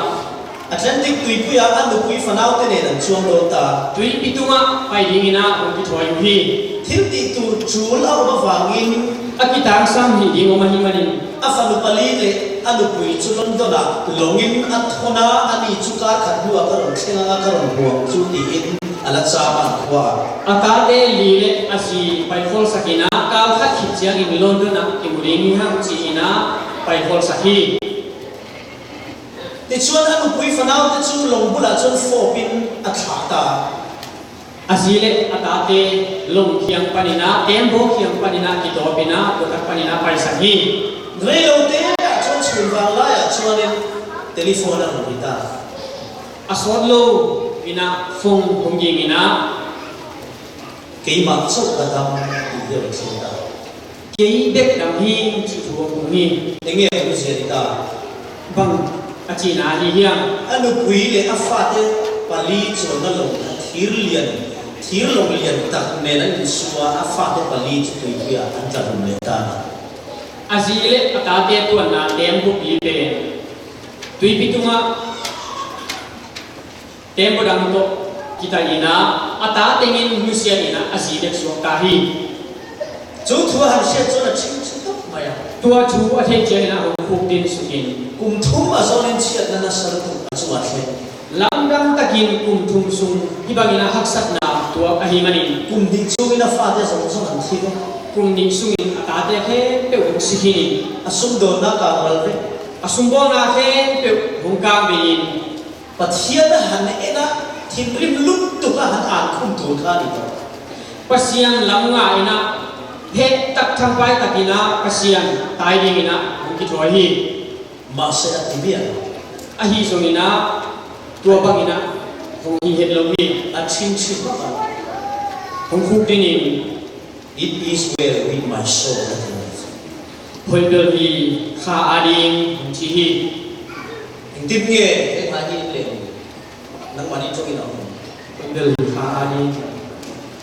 Atlantic tuipui ah a nupui fanaute nen an cuang dawn ta. Tuipi tungah pai dingin ah hong kithawi uh hi. Thiltihtu tul a um avangin a kitangsam hih ding om ahih manin a fanu pali le a nupui cu London ah lawngin a thawn a, ani cu kar khat hnuah ka rawn thleng a, ka rawn buang cu tiin a la cam an khua. A tate li le a zi paikholsak in ah kal khat khit ciangin London ah kimu ding hi hang ci-in ah paikholsak hi. Tichuan a nupui fanaute cu lawng bulah cun fawpin a thlah ta. A zi le a tate lawng khiang panin ah, tembaw khiang panin ah kitawpin ah, khuatak panin ah paisak hi. Rei lote ah cun chun vang lai ah chuan in telephone a hung hi ta. A sawt lo in ah phone hung ging in ah. Keimah chauh ka dam ti deuh a chim ta. Kei bek dam hi cih thu a hung hi. Enge a hung zia ta? Bang a cihna hi hiam? A nupui le a fate pali cawnna lawng a thir lian, thir lawng lian tak nen an insua a fate pali cu tuipui ah an tla lum leh ta. A zi le a tate tuanna tembaw pi pen tuipi tungah tembaw dang tawh kitaih in ah, a ta tengin nusia in ah a zi dek suak ta hi. Cu thu a han hriat chuan a chim chim khawp mai a. Tua thu a theih ciangin ah hong khuk din sukin. Kum thum a zawnin chiatna nasa lutuk a chungah thleng. Lamdang takin kum thum sung hih bangin a haksatna tuak ahih manin. Kum nih chungin a fate zawng zawng an thi ve. Kum nih sungin a tate khempeuh hong si khin in, a sumdawnna kangval vek, a sumbawlna khempeuh hong kang bei in, Pathian a han en a, thinrim luptuk a han an khumtu kha ni tawh, Pasian lam nga in a, heh tak thangpai takin a Pasian tai dingin a hong kithuah hi. Mahse a ti biang, ahi zongin a, tua bangin a hong hi het lo hi. A thin thin bak a, hong khukdin in, "It is well with my soul," a ti. Hoih bel hi, kha ading, hong ci hi. Hong tim nge, heng ha hi leng, nangmah in zong in a om. Hoih bel hi, kha ading.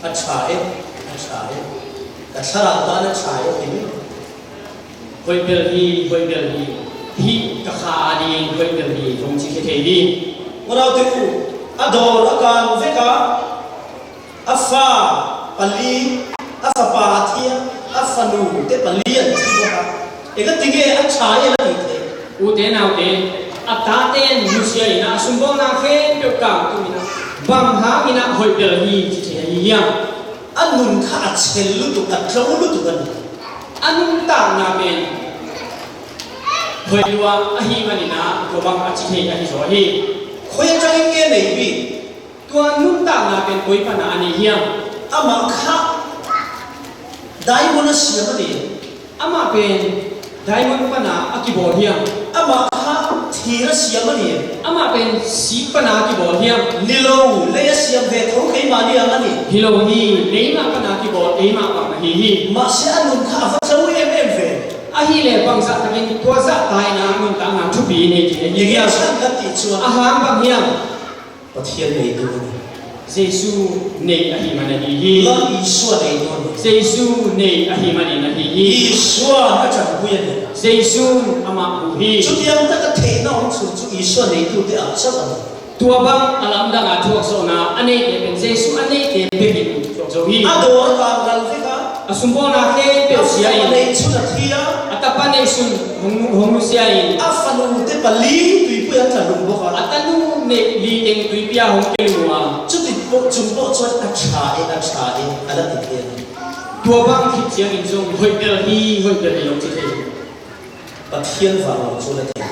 A tha e, a tha e. Ka thlarau tan a tha e, hi mi. Hoih bel hi, hoih bel hi. Hih ka kha ading hoih bel hi, hong ci khia thei hi. Unaute uh, a dawr a kang vek a, a fa pali, a fapa a thi a, a fanu te pali an thi bawk a. E ka ti nge a tha e la hi thei. Ute naute, a tate nusia in a, a sumbawlna khempeuh kang tum in a, bang hangin a hoih bel hi ci thei ahi hiam? A nun kha a chel lutuk, a tlo lutuk a ni. A nuntakna pen hoih lua ahih manin a, tua bang a ci thei ahi zaw hi. Koi a tangin nge nei bik? Tua nuntakna pen koi pana a nei hiam? Amah kha diamond a siam a ni. Amah pen diamond pana a kibawl hiam? Amah kha thir a siam a ni. Amah pen sik pana a kibawl hiam? Ni lo, lei a siam ve tho keimah ni ang a ni. Hi lo hi, leimah pana a kibawl eimah bang ahi hi. Mahse a nun kha a va tlo em em ve. Ahih leh bangzah takin tua zahta in a nuntakna thupi nei thei ahi hiam? Tua khat ti chuan a hang bang hiam? Pathian neitu a ni. Jesu nei ahih man ahi hi. Lal Isua neitu a ni. Jesu nei ahih manin ahi hi. Isua a ṭanpui a ni. Jesu amah hu hi. Chutiang taka theihna awm chun chu Isua neitute ah chauh a ni. Tua bang a lamdang a thuakzawhna a neite pen Jesu a neite bekin thuak zo hi. A dawr a kang lal vek a. A sumbawlna khempeuh sia in. A tapa neih chun a thi a. A tapa neih chun hong, hong nusia in. A fanute pali tuipui an tla lum bawk a. A tanu neih li teng tuipui ah hong kelum a. Chuti pawh chung pawh chuan a ṭha e, a ṭha e, a la ti thei a. Tua bang khit ciangin zong hoih bel hi, hoih bel hi lo ci thei. Pathian vanglawng chu la thei.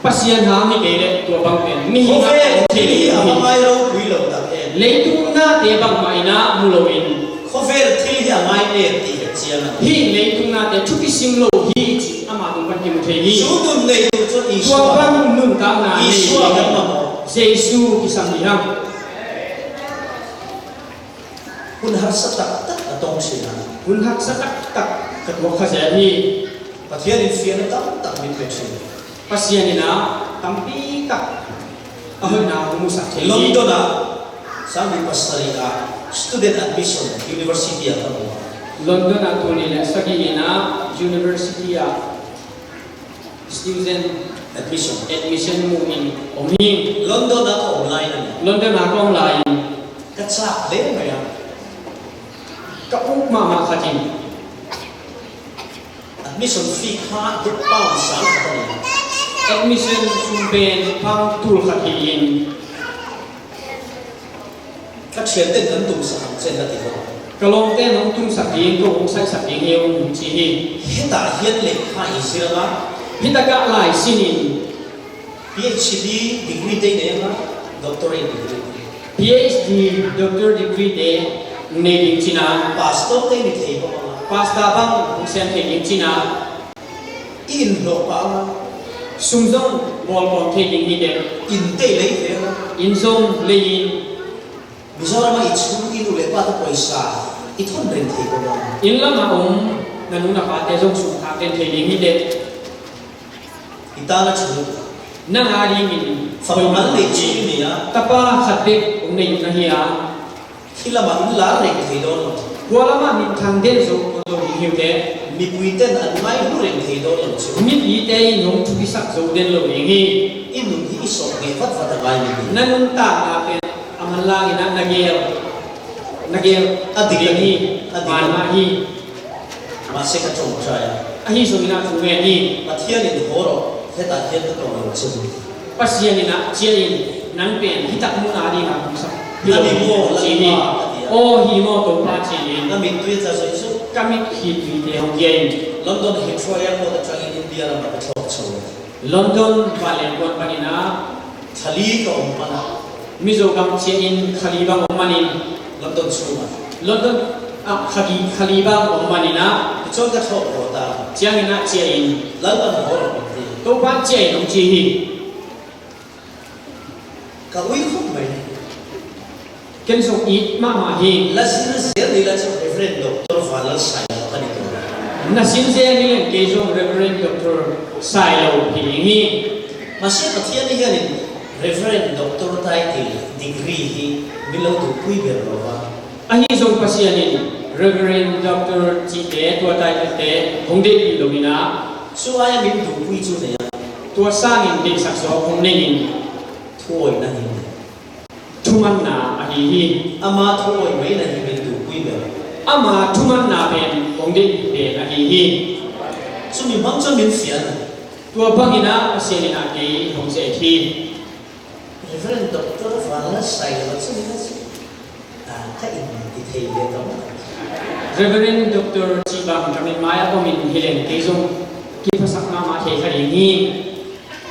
Pasian hang hi kei leh tua bang pen mihing a thei hi. Khawvel thil hi a ngai ropui lo tak em. Leitung nate bangmah in a mu loin. Khawvel thil hi a ngai nek tih vet ciang a. Hih leitung nate thupi sim lo hi cih amah tung pan kimu thei hi. Chu nun nei tur chuan Isua. Tua bang nuntakna nei. Isua kan mamawh. Jesu kisam hi hang. Hun harsa tak tak a tawng sin a. Hun harsa tak tak ka tuak kha zel hi. Pathian in fian a tam tak min pe thin. Pasian in a tampi tak a hoihna hong musak thei hi. London ah sang nih pasarih ah student admission university ah ka hmu a. London ah tul nih leh sagih in a university ah student admission, admission mu in om hi. London ah ka om lai in a ni. London ah ka om lai in. Ka chak hle mai a. Ka uk mahmah khat in. Admission fee kha pound sang khat a ni. Admission sum pen pound tul khat hi in. Ka ṭhianten kan tumsak ang chen ka ti lo. Ka lawmten hong tumsak ding, ko hong saihsak ding hi hong ci hi. Hetah hian lehkha i zir ang a. Hitakah lai sin in. PhD degree te nei ang a, doctorate degree. PhD, doctor degree te nei ding cin a. Pastor te ni thei bawk ang a. Pastor bang hong siam thei ding cin a. I inhlawh pah ang a. Sum zong bawlkhawm thei ding hi teh. In te lei ve ang a. In zong lei in. Mizoram ah i chhung i nu leh pa te pawisa i thawn reng thei ko maw? Inn lamah om na nu na pate zong sum khak reng thei ding hi teh. I tana chhung. Nang a dingin fapa mal nei chhung i nei a. Tapa khat bek hong nei na hi a. Khi lamah in lar reng thei dawn lo. Khua lamah minthang den zo dawn lo ding hi uh teh. Mipuiten an ngaihlu reng thei dawn lo chu. Mipite in hong thupisak zo den lo ding hi. I nun hi i sawh ngeh vat vat a ngai mi hi. Na nuntakna pen a manlangin ah na gel, na gel a dik ding hi, a dik a. Mahmah hi. Mahse ka ṭawngṭai a. Ahi zongin ah thu ngen hi. Pathian in haw rawh, hetah hian ka tawng lo chu. Pasian in ah ciah in, nang pen hi tak mun a dingah hong sak hi lo hi, ci hi. Aw hi maw Topa, ci hi. Na mittui a za zawih zawih. Ka mitkhit tuite hong kia in. London Heathrow Airport a tangin India lam a ka thawk chu. London vanleng kuan panin ah. Kha li ka om pan ah. Mizo gam ciah in kha li bang om manin. London sung ah. London ah kha li, kha li bang om manin ah. Hi cun ka thawk rawh ta. Ciangin ah ciah in. Lalpan hawlawm in ti. Topan ciah in hong ci hi. Ka ui khawh mai. Ken zong it mahmah hi. La sin zel ni la cu Reverend Doctor Vanlal Sailo ka ni ko. Na sin zel ni len kei zong Reverend Doctor Sailo hi ding hi. Mahse Pathian nih hianin Reverend Doctor title degree hi mi lo duhpui ber lo va. Ahi zong Pasian in Reverend Doctor cihte tua title te hong deihpih lo in ah. Cu ai a min duhpui cu nei a. Tua sangin deihsak zawk hong nei in. Thuawihna hi. Thumanna ahi hi. Ama thuawih mai na hi min duhpui ber. Ama thumanna pen hong deihpih pen ahi hi. Cumi hmang cun min fian. Tua bangin ah Pasian in ah kei hong zet hi. Reverend Doctor Vanlal Sailo cumi na si. Ah, ka in ti thei ve ka maw? Reverend Doctor cih bang ka min mai a om in hi leng kei zong kiphasak mahmah thei kha ding hi.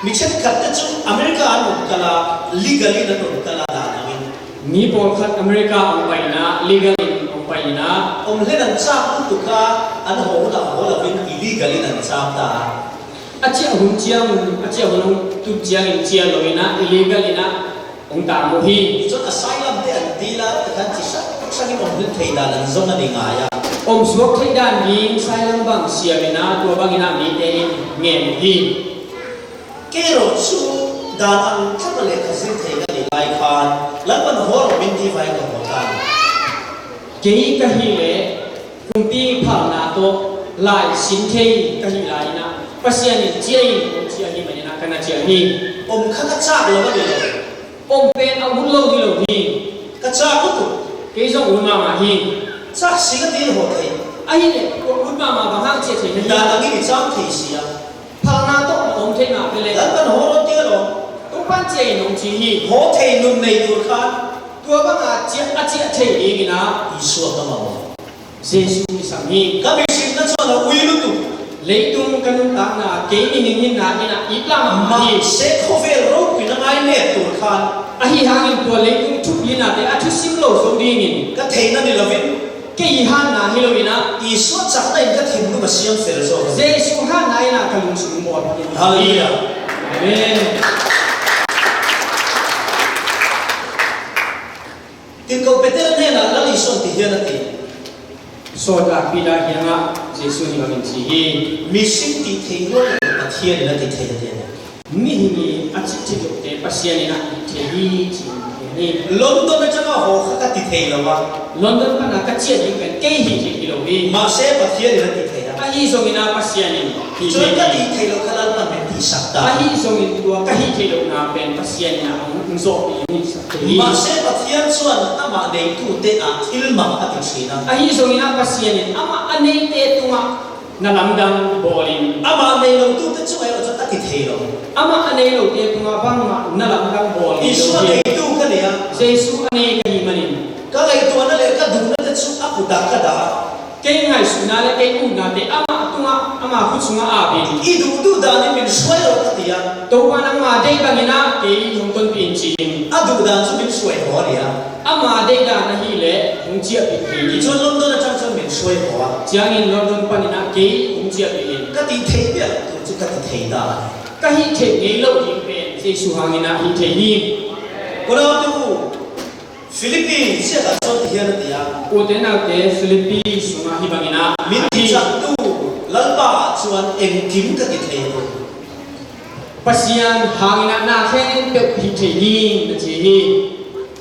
Mi chenkhatte cu America an om kal a, legal in an om kal a, dan angin. Mi pawlkhat America a om paina, legal in om paina. Om hlen an cak lutuk a, an hawl a hawl a vin illegal in an cak ta. A ciah hun ciang, a ciah hun hong tun ciangin ciah lo in ah, illegal in ah hong tam uh hi. Hi cun asylum te an dil a, takhan ci sak sak in om hlen thei dan an zong a ni ngai a. Om suak thei dan ding asylum bang siam in ah, tua bangin ah mite in ngen uh hi. Kei rawh cu dan ang thlapa le ka zir thei ka nih lai khan Lalpan hawlawm in ti vai ka hawl ta. Kei ka hi le kumpi phalna tawh lai sin thei ka hi lai in ah Pasian in ciah in hong ci ahi manin ah ka na ciah hi. Om kha ka cak lo a ni lo. Om pen a ut lo hi lo hi. Ka cak lutuk. Kei zong ut mahmah hi. Cak si ka ti haw thei. Ahi le tua ut mahmah bang hang ciah thei na hi. Dan angin i cam thei si a. Phalna tawh na om thei mah ve le. Lalpan hawl lo ti lo. Topan ciah in hong ci hi. Haw thei nun nei tur khan. Tua banga ciah a ciah thei dingin ah. Isua ka mau. Jesuh i sam hi. Ka mihrinna chuan a ui lutuk. Leitung ka nuntakna kei mihing hinna in ah it mahmah hi. Mahse khawvel ropui na ngai let tur khan. Ahi hangin tua leitung thupi nate a thusim lo zo dingin. Ka theihna ni lovin. Kei hatna hi lo in ah. Isua cakna in ka thinlung a siam fel zo. Jesuh hatna in ah ka lungsim bawl phak in. Halleluiah. Amen. Tirhkoh Peter hnenah Lal Isuan ti hian a ti. Sawtlak Peter kiangah Jesuh nih bangin ci hi. Mihring tih theih rual lo Pathian in a ti thei a ti a ni. Mihing i a cih theih lote Pasian in a ti thei hi ci hi. London aṭanga haw kha ka ti thei lo a. London pana ka ciah ding pen kei hi thei hi lo hi. Mahse Pathian in a ti thei a. Ahi zongin a Pasian in Cun ka ti thei lo kha Lalpan min tihsak ta. Ahi zongin tua ka hih theih lohna pen Pasian in a hong zawhpih hong hihsak thei hi. Mahse Pathian chuan amah neitute ah thil mak a ti ṭhin a. Ahi zongin a Pasian in amah a neite tungah na lamdang bawlin. Amah nei lotute chungah erawh chuan a ti thei lo. Amah a nei lote tungah bangmah na lamdang bawl hi lo hi. Isua neitu ka ni a. Jesuh a nei ka hih manin. Ka ngaihtuahna leh ka duhnate chu a kutah ka dah a. Kei ngaihsutna leh kei utnate amah tungah, ama khut sungah a ap in. I duhduh danin min hruai rawh ka ti a. Topa nangma deih bangin ah kei hong tonpih in ci-in. A duh dan chu min hruai haw a ni a. Ama deih dan ahih leh hong ciahpih hi. Hi chuan London aṭang chuan min hruai haw a. Ciangin London panin ah kei hong ciahpih in. Ka tih theih piah tu chu ka ti thei ta a. Ka hih theih ngei loh ding pen Jesuh hangin ah hih theih hi. Ka naute uh. Philippi ziakah chuan ti hian a ti a. Ute naute Philippi sungah hih bangin ah. Min tihchaktu Lalpa ah chuan engkim ka ti thei lo. Pasian hangin ah na khempeuh hih thei ding na ci hi.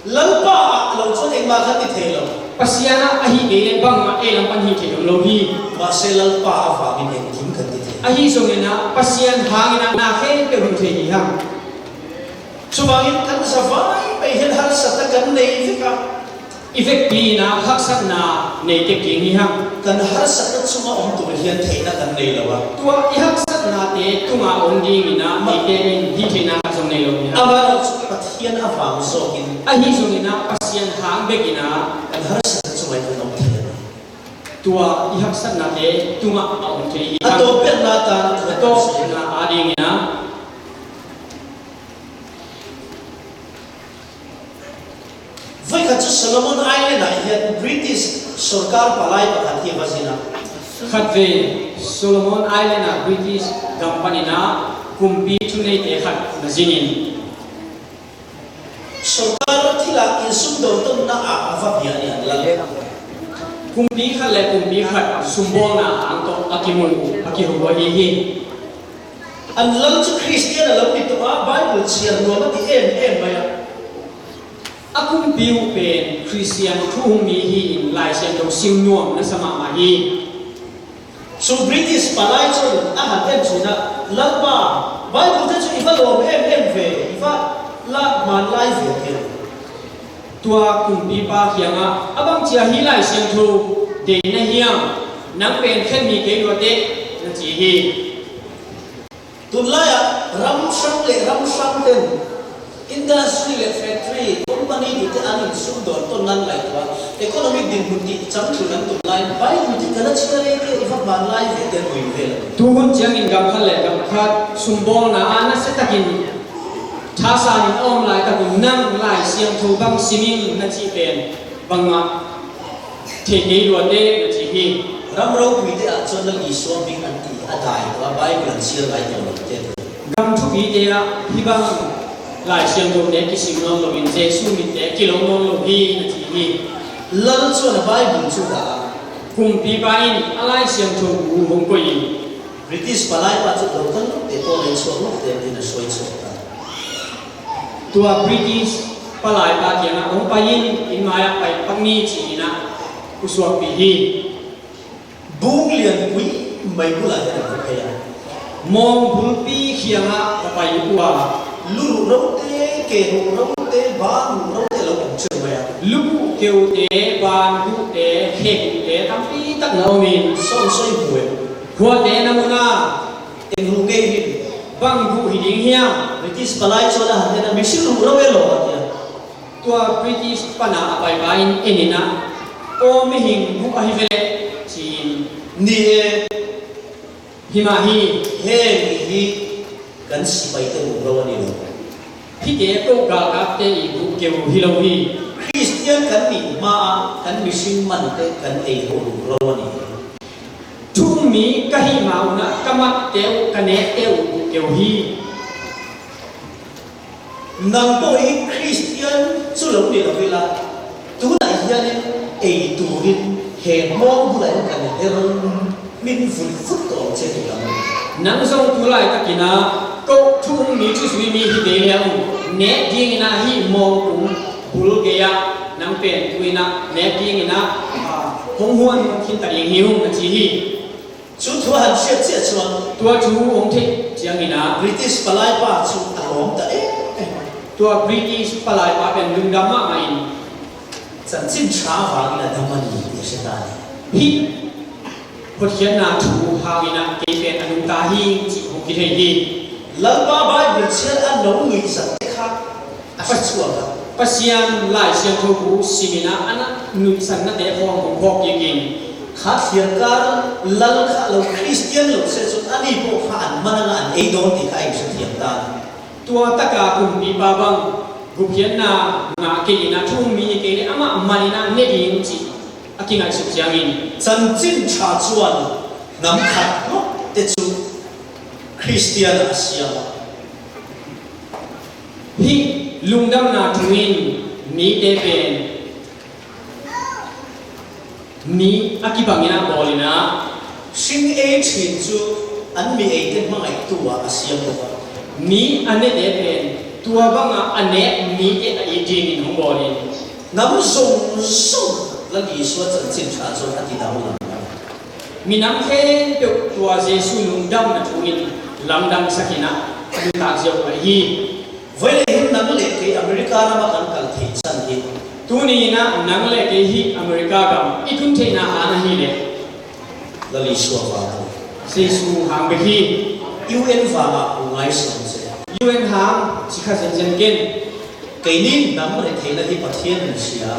Lalpa ah lo chuan engmah kha ti thei lo. Pasian ah a hih kei leh bangmah ei lam pan hih theih awm lo hi. Mahse Lalpa avangin engkim kan ti thei. Ahi zongin ah Pasian hangin ah na khempeuh hih thei hi hang. Chuvangin kan zavai mai hian harsatna kan nei vek a. I vekpi-in ah haksatna nei tek ding hi hang. Kan harsatna chunga awm tur hian theihna kan nei lo a. Tua i haksatnate tunga awm dingin ah mite in hih theihna khat zong nei lo hi hang. Amaherawhchu Pathian avang zawkin. Ahi zongin ah Pasian hang bekin ah. Kan harsatna chungah kan awm thei a ni. Tua i haksatnate tungah a om thei hi. A tawpna adingin ah, voi khat cu Solomon Island ah hian British sorkar palai pakhat hi a va zin a. Khatvei Solomon Island ah British gam panin ah kumpi thuneite khat na zin in, sorkar thilak in sumdawn tawnna ah a va bia ni an lal. Kumpi khat le kumpi khat sumbawlna ang tawh a kimu, a kihu ahi hi. An lal cu Khristian a lo ni tawh a, Bible chhiar nuam a ti em em mai a. A kumpi uh pen Khristian thu hum mi hi in Lai Siangtho sim nuam nasa mahmah hi. Cu British palai cun a han en cun ah, Lalpa, Bible te cu i va lawm em em ve, i va la hmaan lai ve, a ti. Tua kumpipa kiangah, a bangci a hi Lai Siangtho deihna hiam, nang pen khen mi kei lua teh, na ci hi. Tunlai ah ram hrang le ram hrang ten industry le factory, company tihte an in sumdawn tawn nan ngaihtuah, economic dinhmun tih cang thun an tunlai, Bible tih ka la chhiar ei te, i va hmaan lai ve te, nui ve lo. Tuhun ciangin gam khat le gam khat sumbawlna ah nasiatakin thasan in a om laitakun nang Lai Siangtho bang simin na cih pen bangmah thei kei lua teh, na ci hi. Ram ropuite ah cun Lal Isua min an ti a dai tua, Bible an chhiar lai tawh lo te. Gam thupite ah hih bang Lai Siangtho te kisim nawn loin Jesuh min te kilo nawn lo hi, na ci hi. Lal chuan a Bible cu dah a. Kumpipa in a Lai Siangtho bu hong koih in, British palai pa cu lo kan lo te pawl in chuak lo te, tin a hruai chuak ta. Tua British palai pa kiangah hong pai in, in mai ah pai pak ni, ci-in ah pusuakpih hi. Bung lianpui mai bulah hian a va phei a. Mawng bulpi kiangah va pai uh a. Lu ruh rote, ke ruh rote, ban ruh rote lo awm ṭheuh mai a. Lu guh keu te, ban guh te, khe guh te tampi tak na awm in. Sawn sawi hmu em? Khuate na mun a. Eng ruh ngei hi. Bang ruh hi ding hiam? British palai chuan a han en a, mihring ruh ro e law, a ti a. Tua British pana a paipa in en in ah, aw, mihing ruh ahi ve leh, ci-in. Ni e. Hi mah hi. Heng ih hi kan sipaite ruh ro a ni lo. Hihte ko galkapte ih ruh keu hi lo hi. Khristian kan nih hma ah kan mihring mante kan ei ho ruh ro a ni. Thu um mi ka hih ma un ah ka matte uh, ka nekte uh ruh keu hi. Nang pawh hi Khristian cu lo ni lo ila, tunah hianin ei turin he mawng bulah hian kan her min vun vut tawh che ti lam. Nang zong tu laitakin ah ko thu um mi, thuzui mi hi ve leh nek dingin ah hih mawng kum bul gei ah nang pen tu in ah nek dingin ah, ah, hong huan hong khin ta ding hi ung, na ci hi. Cu thu a han hriat ciah chuan. Tua thu hong theih ciangin ah. British palai pa cu a lawm ta em em. Tua British palai pa pen lungdam mahmah in. Chanchin ṭha vangin a dam a ni, ti a hre ta ni. Hih hotkhiatna thu hangin ah kei pen a nungta hi, cih hong kithei hi. Lalpa Bible chhiar a lo nuihzat te kha a hre chuak a. Pasian Lai Siangtho bu simin ah a na nuihsannate khawng hong phawk kikin. Kha thliarkar lal kha lo, Khristian lo se cun ani pawh kha an manang ah an ei dawn ti kha ei hre thiam ta. Tua taka kumpipa bang gupkhiatna ngah kei in ah thu um mi hi kei leh amah man in ah ne ding cih a kingaihsut ciangin. Chanchin ṭha chuan hnam khat hlawkte chu Khristian a siam a. Hih lungdamna thu in mite pen mi a kibangin ah bawl in ah. Hring ei ṭhin cu an mi eite hmangaihtu ah a siam bawk a. Mi a nete pen tua bangah a nek mite a it dingin hong bawl in. Hnam zawng zawng Lal Isua chanchin ṭha chuan a ti danglam lo. Minam khempeuh tua Jesuh lungdamna thu in lamdang sakin ah a nuntak ziau lai hi. Voi leh hin nang leh kei America ramah kan kal thei chan hi. Tuni in ah nang leh kei hi America gam i tun theihna hang ahih leh. Lal Isua vang. Jesuh hang bek hi. U N vangah u ngaihsun se. U N hang ci kha zenzen ken. Keini hnam rethei na hi Pathian in sia.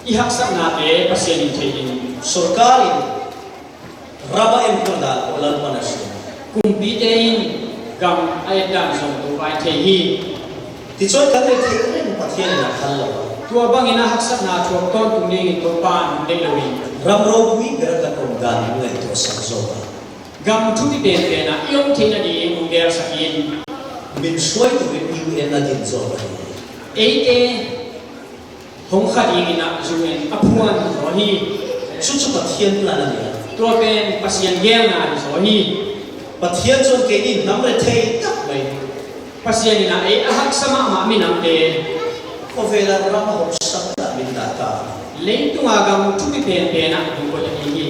I haksatnate Pasian in thei in. Sorkar in ram a enkhol dan Lalpa'n a sim. Kumpite in gam a et dan zong Topa in thei hi. Tichuan kan rel theih reng Pathian in a phal lo a. Tua bangin a haksatna thuak tawntung dingin Topa in hong deih lo hi. Ram ropui bera kan om dan ngaihtuah sak zawk a. Gam thupi penpen ah i om theih nading hong gelsak in. Min hruai turin U N a din zawk a hi. Eite hong kha dingin ah U N a phuan zaw hi. Cucu Pathian plan a ni a. Tua pen Pasian gelna hi zaw hi. Pathian chuan keini hnam rethei tak mai. Pasian in ah ei a haksa mahmah minamte. Khawvela ram a hawmsak tak min dah ta. Leitunga gam thupi penpen ah hong koih a ni hi.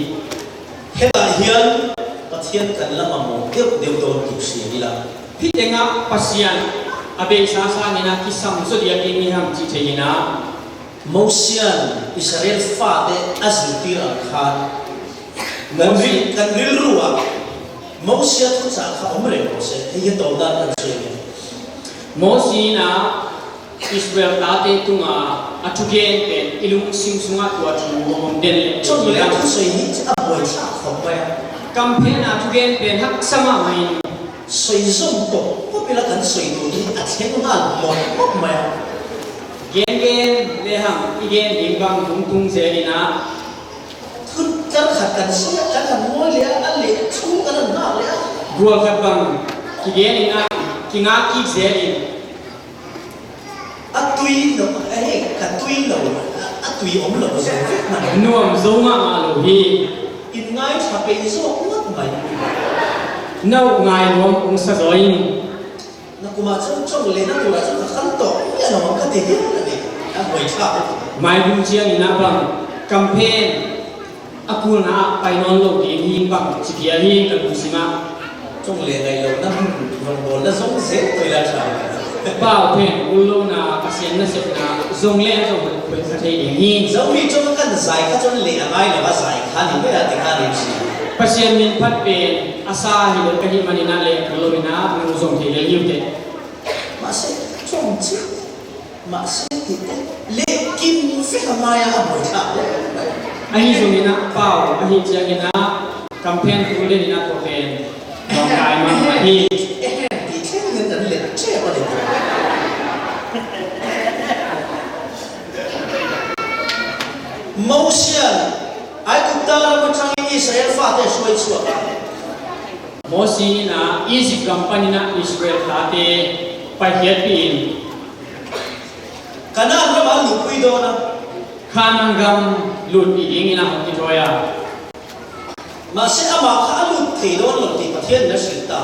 Hetah hian Pathian kan la mamawh deuhdeuh dawn tih hria ila. Hih tengah Pasian a beisa sangin a kisam zaw diak ding hi ham cih thei ina. Mosian Israel fate a zirtir ang khan kan ril, kan rilru ah Mosia thuchah kha awm reng rawh se, hei hi tawm dan kan sawi a ni. Mosi in a Israel tate tunga a thugen pen i lungsim sungah tua thu a hong den leh. Chawng le a thusawi hi a buaithlak khawp mai a. Kamphenna thugen pen haksa mahmah in. Sawi zawm tawh khawp ila kan sawi tur hi a thleng nghal mawk mawk mai a. Gen gen lehang i gen ding bang hong tung zel in a. Thut kal khat kan sawi a, kan han mawi leh a, a leh thu kan han ngak leh a. Gual khat bang kigen in a, kingak kik zel in. A tui lo, a hei, ka tui lo, a tui om lo zo vek mah. Nuam zo mahmah lo hi. In ngai tha pei zawk ngawt mai. No ngai nuam ung sa zaw in. Na kumah chuan chawng le na turah chuan ka khal tawh nge lo ang ka ti hial a ni. A buaithlak. Mai bung chiang in a bang, kamphen a kulna ah pai nawn lo ding hi bang, chipia hi ka lungsim ah. Chawng le ngai lo na hun rawngbawlna zawng zel tawh ila ṭha. Pau pen ul lo na Pasian nasepna zawng le zawng hun khuai kha thei ding hi. Zomi chawng kan zai kha chuan le a ngai lo a zai kha ni mai a ti kha ni si. Pasian min phat pen a sa hi lo ka hih manin a le ul lo in a nung zawng thei lel hi ute. Mahse, chawng chi. Mahse, tite leh kim vek a ngai a, a buaithlak leh. Ahi zongin a pau, ahi ciangin a kamphen tul den in a tua pen bang ngai mahmah hi. Ehem, tih thleng hian kan let ṭep a ni. Mosian Aigupta ram aṭangin Israel fate hruai chhuak a. Mosi in a Egypt gam panin a Israel tate paikhiatpih in. Kanaan ramah a lutpui dawn a. Kanaan gam lutpih dingin a hong kithawi a. Mahse, amah kha a lut thei dawn lo tih Pathian in a hrilh ta.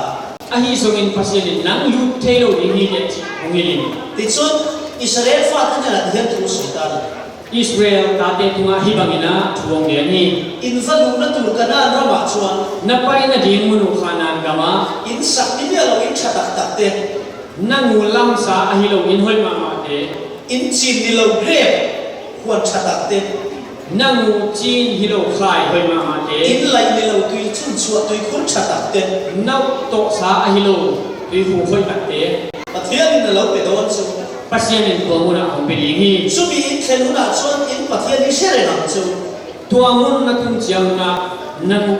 Ahi zongin Pasian in nang lut thei lo ding hi teh cih hong hilh in. Tichuan, Israel fate hnenah hian thu a sawi ta ni. Israel tate tungah hih bangin a thu hong gen hi. In va luhna tur Kanaan ramah chuan. Na paina ding mun uh Kanaan gamah. In sak ni miah lo in ṭha tak tak te. Nang uh lamsa ahi lo in hoih mahmah te. In chin ni lo grep huan ṭha tak te. Nang uh chin hi lo khai hoih mahmah te. In laih ni lo tui chhunchhuah tuikhur ṭha tak te. Nau tawhsa ahi lo tuikhur hoih tak te. Pathian in a lo pe dawn chu. Pasian in tua hunah hong pe ding hi. Chumi in thlen hunah chuan in Pathian hi hre reng ang chu. Tua hmun na tun chiang hunah nang uh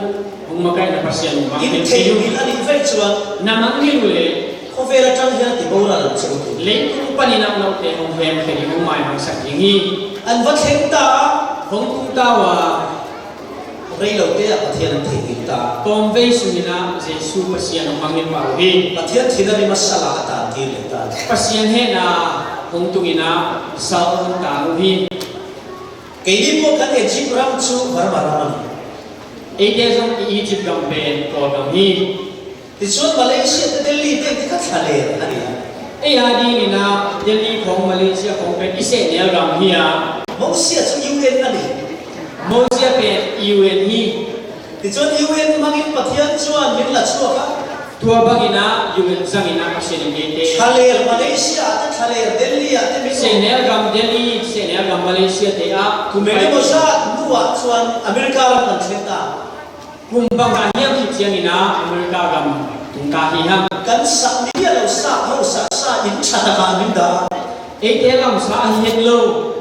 hong makaihna Pasian in mangthei thei uh. In theihpil a nih vek chuan. Na mangngilh uh leh. Khawvel aṭang hian a tiboral ang chu. Leitung panin a naute hong hemkhia ding hong maimangsak ding hi. An va thleng ta a. Hong tung ta ua. Rei lote ah Pathian an theihpil ta. Tawmvei sungin a Jesu Pasian hong mangngilh pah uh hi. Pathian thina rim a sal a a tantir leh ta. Pasian hehna hong tungin a sal hong tang uh hi. Keini pawh kan Egypt ram chu Burma ram a ni. Eite zawng i Egypt gam pen Kawlgam hi. Tichuan Malaysia te Delhi te te kha thlaler a ni a. Ei a dingin a Delhi khawng Malaysia khawng pen i sehnel gam hi a. Mosia chu U N a ni. Mosia pen U N hi. Tichuan U N hmangin Pathian chuan min la chhuak a. Tua bangin a U N zangin a Pasian in eite. Thlaler Malaysia ah te, thlaler Delhi ah te min. Sehnel gam Delhi, sehnel gam Malaysia te ah. Kum engemaw zat hnuah chuan America ram kan thleng ta. Kum bangzah hiam khit chiangin a America gam tung ta hi hang. Kan sak ni miah lo sa, ho sa, sa in ṭha takah min dah. Eite lamsa ahi het lo,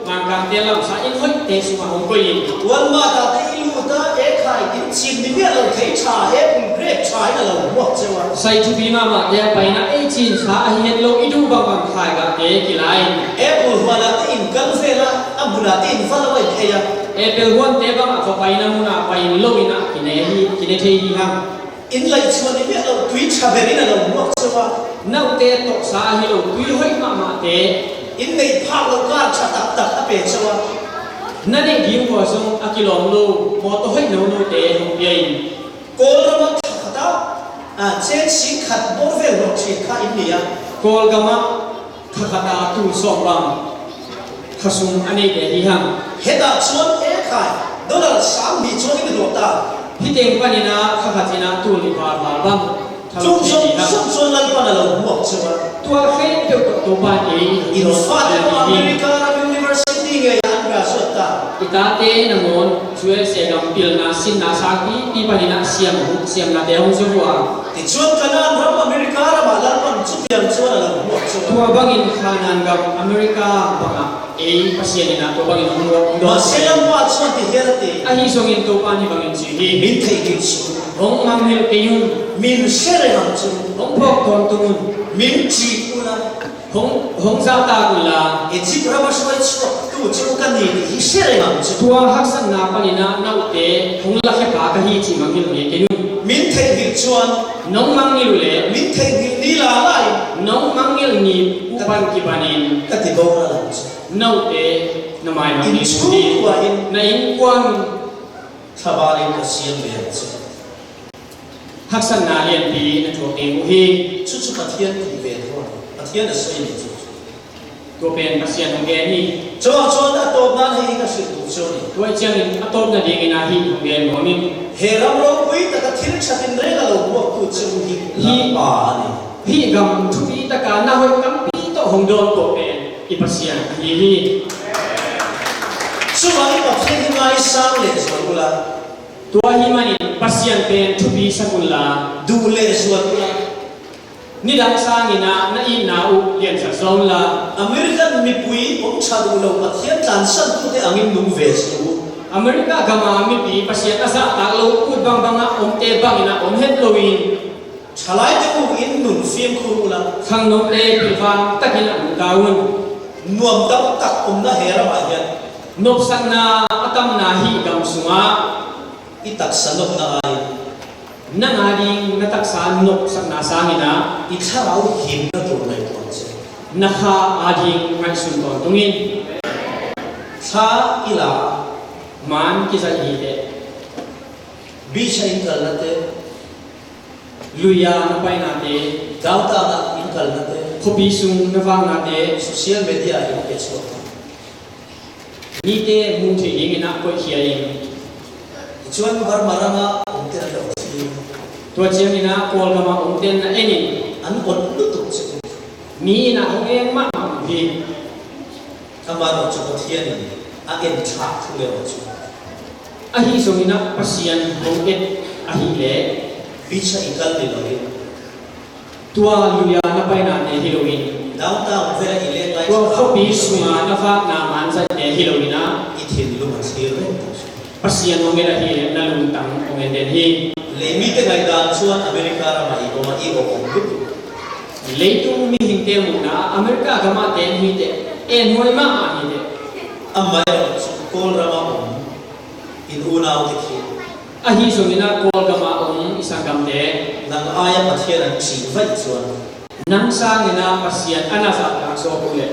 Mangkangte lamsa in hoihte sungah hong koih in. Walmart ah te i luh ta, e khai in cin ni miah lo thei ṭha, e bul grep ṭha in a lo muak cio a. Sai thupi mahmahte a paina ei cin sa ahi het lo i duh bangbang khaigahte kila in. E bul huanate in kal vela a munate in va lo a in ei a. E bel huante bangah va paina munah pai in lo in ah kine hi, kine thei hi hang. In laih chuan i miah loh tui ṭha berin a lo muak chauh a. Naute tawhsa ahi lo tui hoih mahmahte. In neih phak loh kar ṭha taktak a pe chauh a. Na neih ding ua zong a kilawm lo mawtaw hoih nonote hong pia in. Kawlrama thakhat a, a, cheng sing khat bawr vel hlawh ṭhin kha in ni a. Kawlgama kha khata tul sawm bang kha sung a neite hi hang. Hetah chuan e khai dollar sang hnih chuan in hlawh ta. Hih teng panin a kha khatin a tul nih val val bang tha lo thei hi hang. Chung chuan Lalpan a lo muak chauh a. Tua khempeuh tawh Topan ei in fate pawh America ram university ngei ah an graduate ta. I tate nangawn U S A gam pilna sinna sangpipi panin a siam, siamnate hong zu uh a. Tichuan Kanan ram America ramah Lalpan chutiang chuan a lo muak chauh a. Tua bangin Khanan gam America bangah ei Pasian in a tua bangin hong muak, hong dawn. Mahse Lalpa chuan ti hial a ti. Ahi zongin Topan hih bangin chi hi. Min theihnghilh sun. Hong mangngilh kei un. Min hre reng ang chu. Hong phawk tawntung un. Min ṭih un la. Hong, hong zahtak unla. Egypt rama hruai chhuaktu chu ka ni tih hi hre reng ang chu. Tua haksatna panin a naute hong lakhia pa ka hi cih mangngilh ngei kei un. Min theihnghilh chuan. Nong mangngilh uh leh. Min theihnghilh ni la lai. Nong mangngilh ni uh pan kipanin. Ka ti bo la lang chu. Naute na maimang ding uh hi. In chhung kuahin. Na innkuan. Thlavalin ka siam ve ang chu. Haksatna lianpi na thuak ding uh hi. Chu chu Pathian tih ve thawn. Pathian a sawi ni chu. Tua pen Pasian hong gen hi. Chauha chuan a tawpna hei ka hrilh duh chu a ni. Tua ciangin a tawpna dingin a hih hong gen nuam in. He ram ropui taka thil ṭha tinreng a lo muaktu chu hi. Hi. Lalpa a ni. Hih gam thupi taka na hoih tampi tawh hong dawn tawh pen i Pasian ahi hi. Chuvangin Pathian hi ngaisang leh zual ula. Tua ahih manin Pasian pen thupi sak unla. Duh leh zual unla. Nidang sangin ah na itna uh liansak zaw unla. American mipui awm ṭha duh lo Pathian tlansantute angin nung ve zel u. America gama mipi Pasian a zahtak lo ut bangbanga awmte bangin ah awm het loin. Ṭhalaite uh in nun fimkhur unla. Khangnote pilvang takin ah nungta un. Nuam tam tak awmna he ramah hian. Nopsakna a tamna hih gam sungah. I taksa nopna ai. Nang ading na taksa nopsakna sangin ah. I thlarau himna tur ngaihtuah che. Na kha ading ngaihsun tawntungin. Thla i la. Man kizaih hi teh. Beach-a inkalna te. Luia na paina te. Downtown-a inkalna te. Khuapi sung na vakna te. Social media in ke chuak. Mite hmuh theih dingin ah koihkhia in. Tichuan Burma rama awmte an lo thim. Tua ciangin ah Kawlgama awmte an na en in. An awt lutuk che. Mi in ah hong en mahmah uh hi. Amaherawhchu Pathianin a en thlak thu leh chu. Ahi zongin ah Pasian hong et ahih leh. Beach-a i kal ni loin. Tua luia na paina te hi loin. Downtown vela i leng lai. Tua khuapi sunga na vakna manzaihte hi loin ah. I thinlung a thlir reng tak. Pasian hong et ahih leh na lungtang hong en den hi. Leimite ngaihdan chuan America ramah i awm a, i awm awm lutuk. Leitung mihingte muhna ah America gamah te an hi teh, en huai mahmah hi teh. Amaherawhchu Kawlrama awm in unaute khi. Ahi zongin ah Kawlgama awm i sanggamte. Nang aia Pathian an ṭih vaih chuan. Nang sangin ah Pasian a na zahtak zawk uh leh.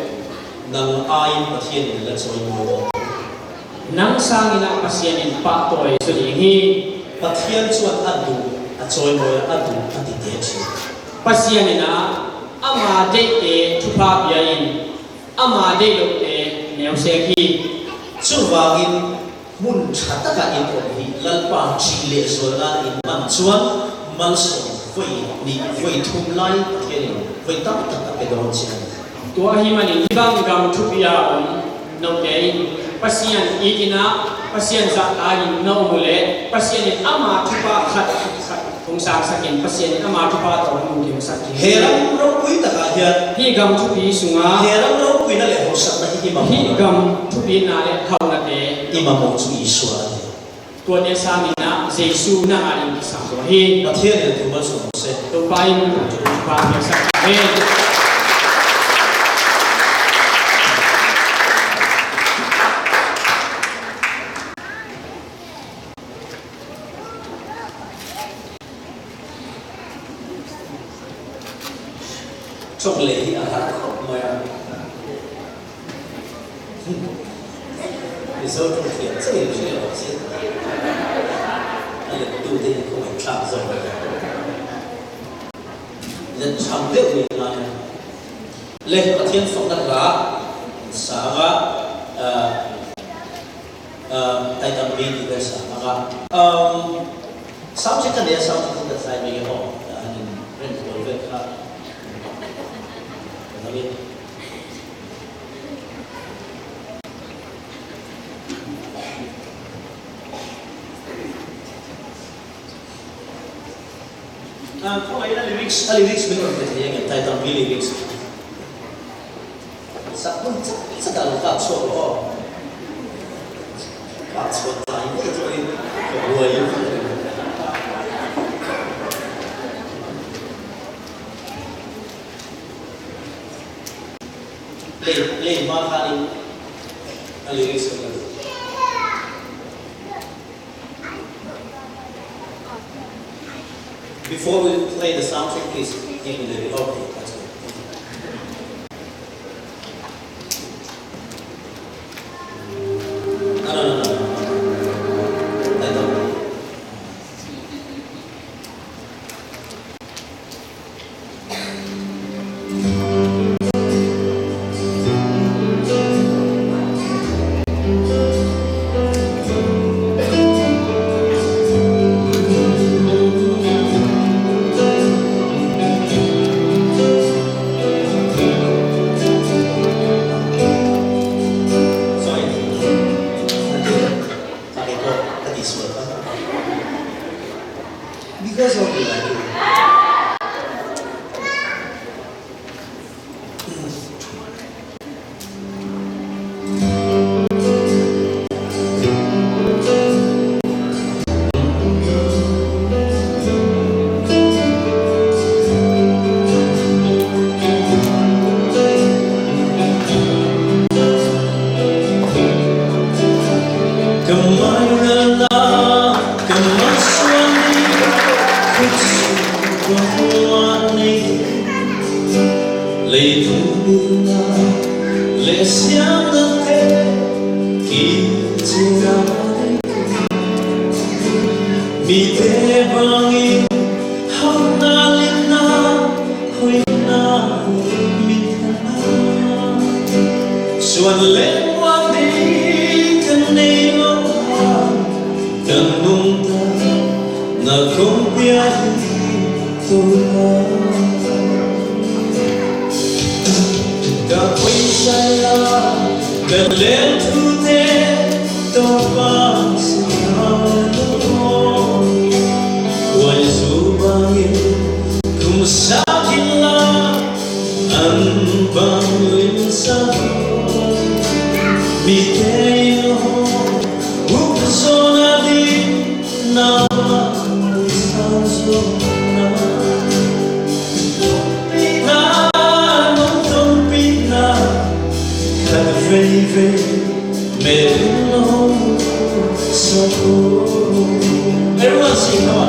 Nang aiin Pathianin la chawimawi dawn. Nang sangin ah Pasianin pahtawi zaw ding hi. Pathian chuan a duh a chawimawi a, a duh a tite ṭhin. Pasianin ah ama deihte thupha pia in ama deih lohte neu sek hi. Chuvangin hmun ṭha takah in awm hi Lalpa ṭih leh zual nan in man chuan malsawm vawi nih vawi thum lai Pathianin vawi tam tak a pe dawn che a ni. Tua ahih manin hih bang gam thupi a awm note in Pasian itin ah Pasian zahtakin na awm uh leh Pasian in ama thupha khat khat hong sangsakin Pasian in ama thupha tawh hong lungdimsak ding. He ram ropui takah hian. Hih gam thupi sungah. He ram ropuina leh hausakna hi i mamawh. Hih gam thupina leh haunate. I mamawh chu Isua a ni. Tua ni a sangin ah Jesu nang adingin kisam zaw hi. Pathian in a thu malsawm seh. Topa in a thu malsawm seh. Chawk leh hi a har khawp mai a. Mizo tung thiam cei hi lo si. A leh tu te hi khawm thlak zo. Len tham deuh ni ngai. Leh Pathian sawmna la sanga, ah, Um, taitang mi ti ka sa maka. Um, sound check ka dia, sound check ka sa mi ho. An ren ko ve ka. Kami. Ah, kau ai na lyrics, ah, lyrics mi ko ke thei, taitang mi lyrics. Sak pun sak, sak dah lo, sak suak lo. Sak suak tai ni, tu ni. Kau buai. Leh, leh, ma kha ni. A lyrics ko. Before we play the sound check, please give me the, okay, that's good. Thank you. No, no, no, no, no. I don't. Sorry. Ka kei ko, ka ti sual ka. Because of you, I do. Ka mai na na, ka mai suan ni, khut suan ni. Leitung buna le siamnate kici na ni. Mite bangin hauhna, lipna, hoihna, mithana. Suan le muan ding ka nei lo a, ka nungta na kong pia hi Topa. Ka poisa la ka lengthute Topa singau lo. Huai zu bangin kum sa khin la an bang lim sa lo. Mite in hong uk zaw na ding na bang lim sa zaw na. Pina nong tong pina khat veivei. Everyone sing, come on.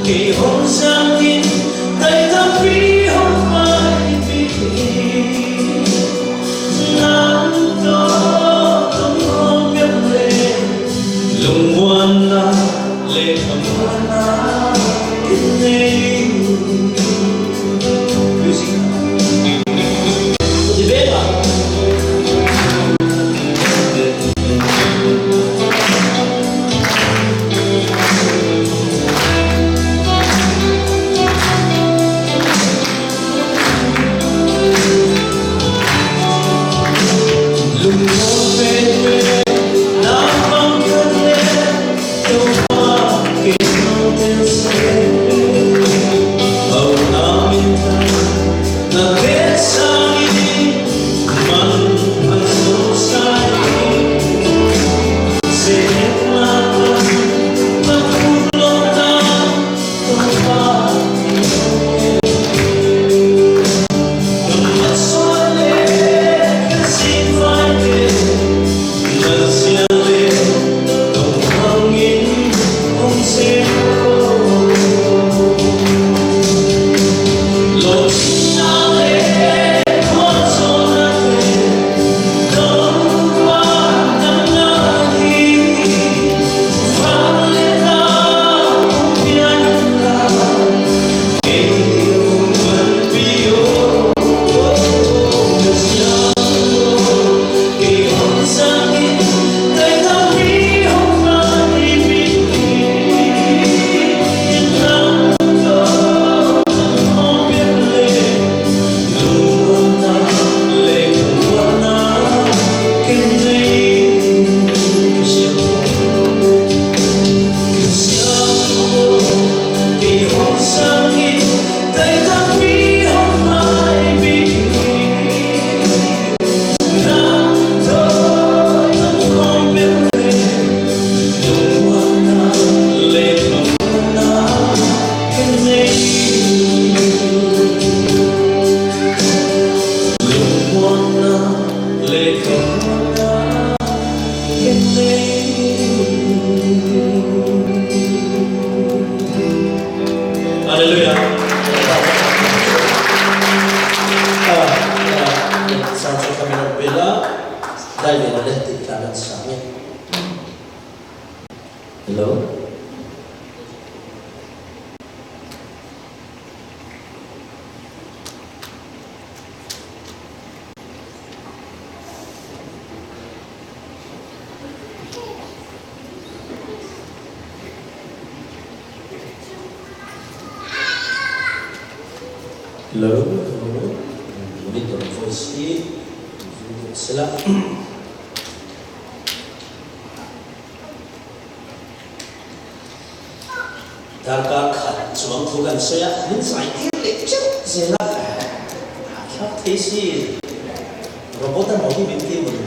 Kei hong zangin, dai tampi hong maipih in. Nang tawh kong khawm piak leh, lungmuanna le khamuanna ka nei uh. Music. Halleluia. Ah, ah, sang sa kami ng pila, dahil din ulit, tignan sa amin. Hello? Hello? Hello? Monitor voice hi. Sila. Darkar khat cuang thu kan soi a, min zai kir leh ciau zel a. Thlak thei si. Robot a mawh hi min ti mun.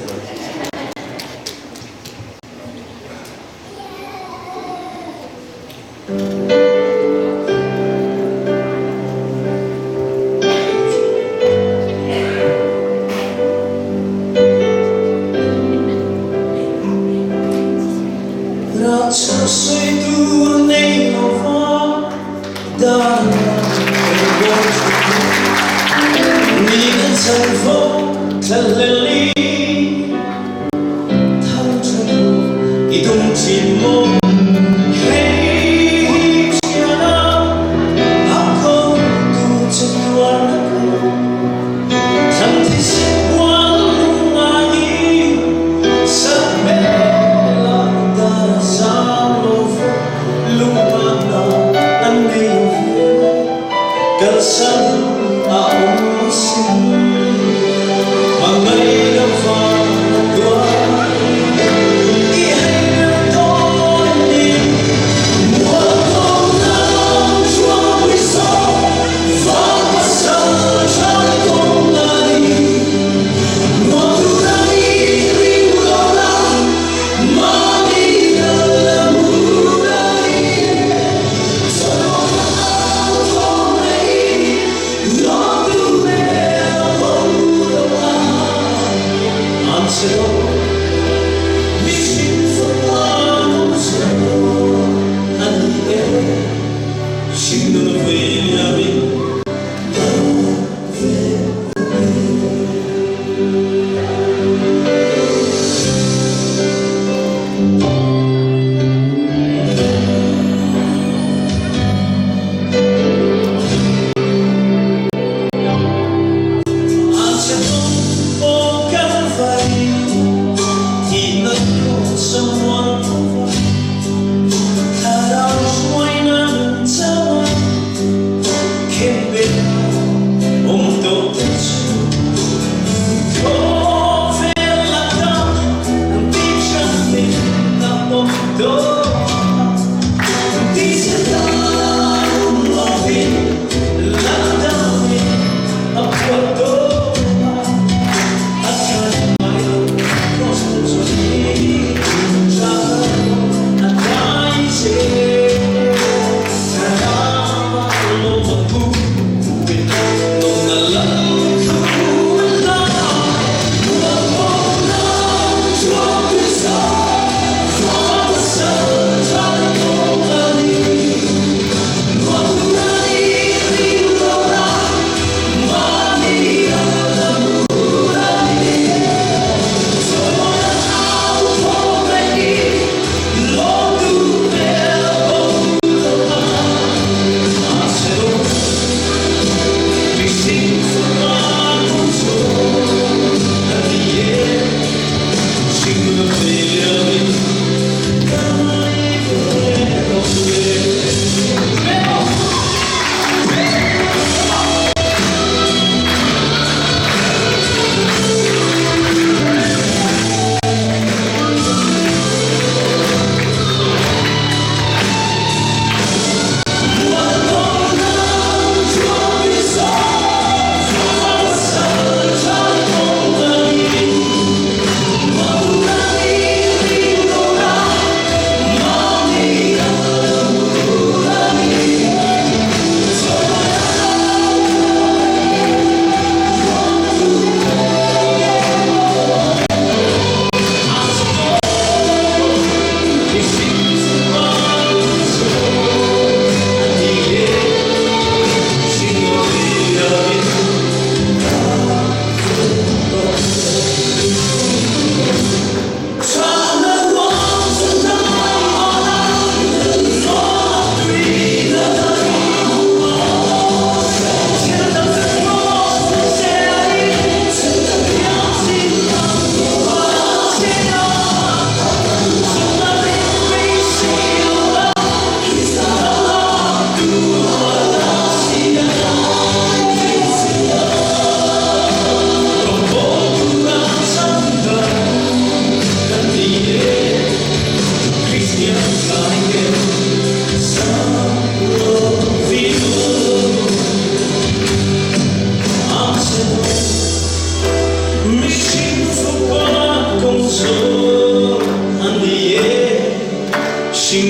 Kan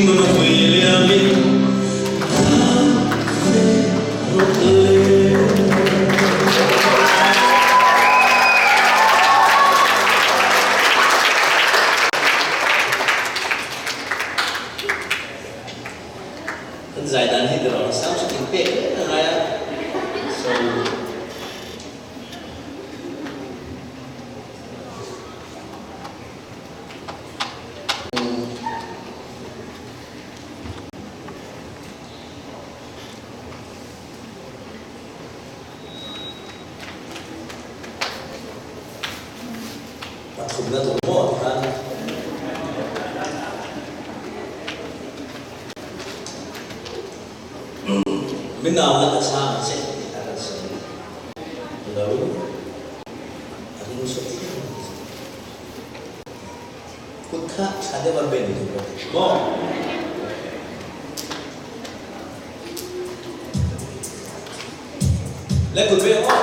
zaidan hi dero, sound setting pek le na ngai a. So, pathum na tung maw, tikhan. Minau na ka sa, ka sa. Hello. A ring suak. Kut kha, sa deuh a beng ding maw. Maw. Le kut beng maw.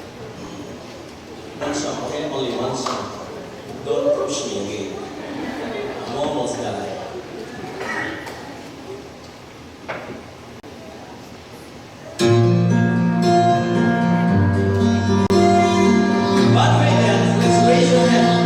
One song, okay? Only one song. Don't push me again. I'm almost done. But wait there, let's raise your hand.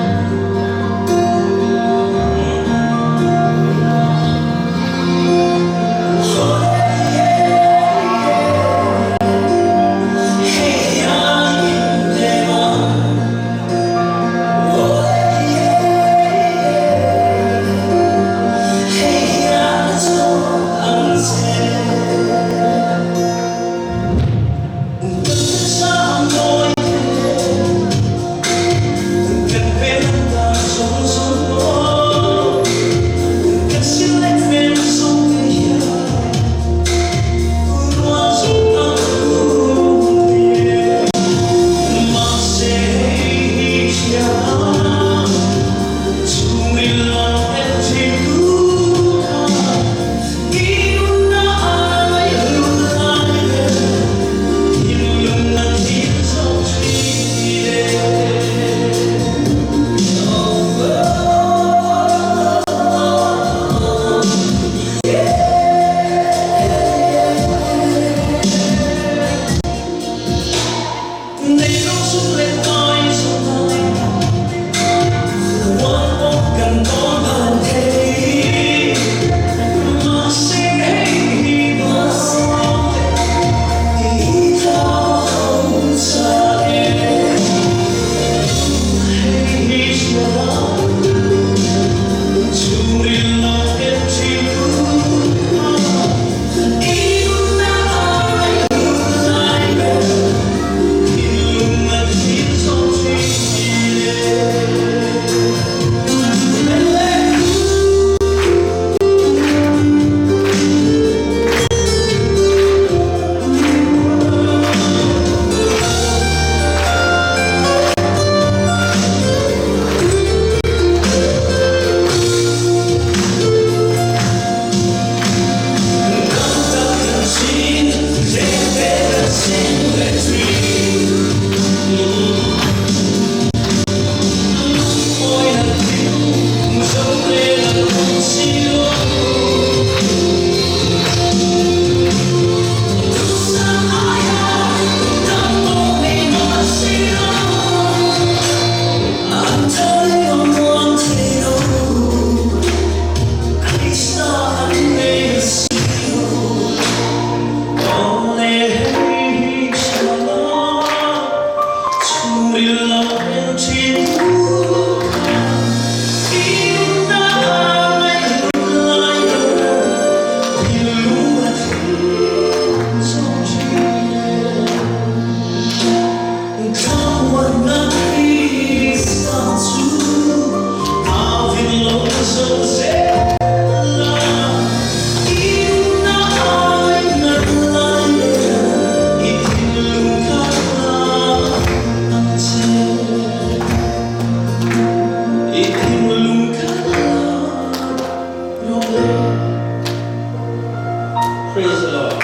Praise the Lord.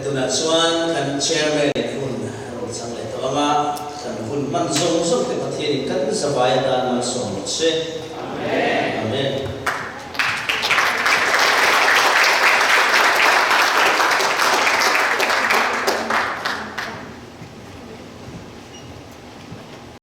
Tuna chuan kan chairman in hun a rawn chang leh tawh ang a, kan hun hman zawng zawng te Pathian in kan zavai atan malsawm rawh se. Amen. Amen.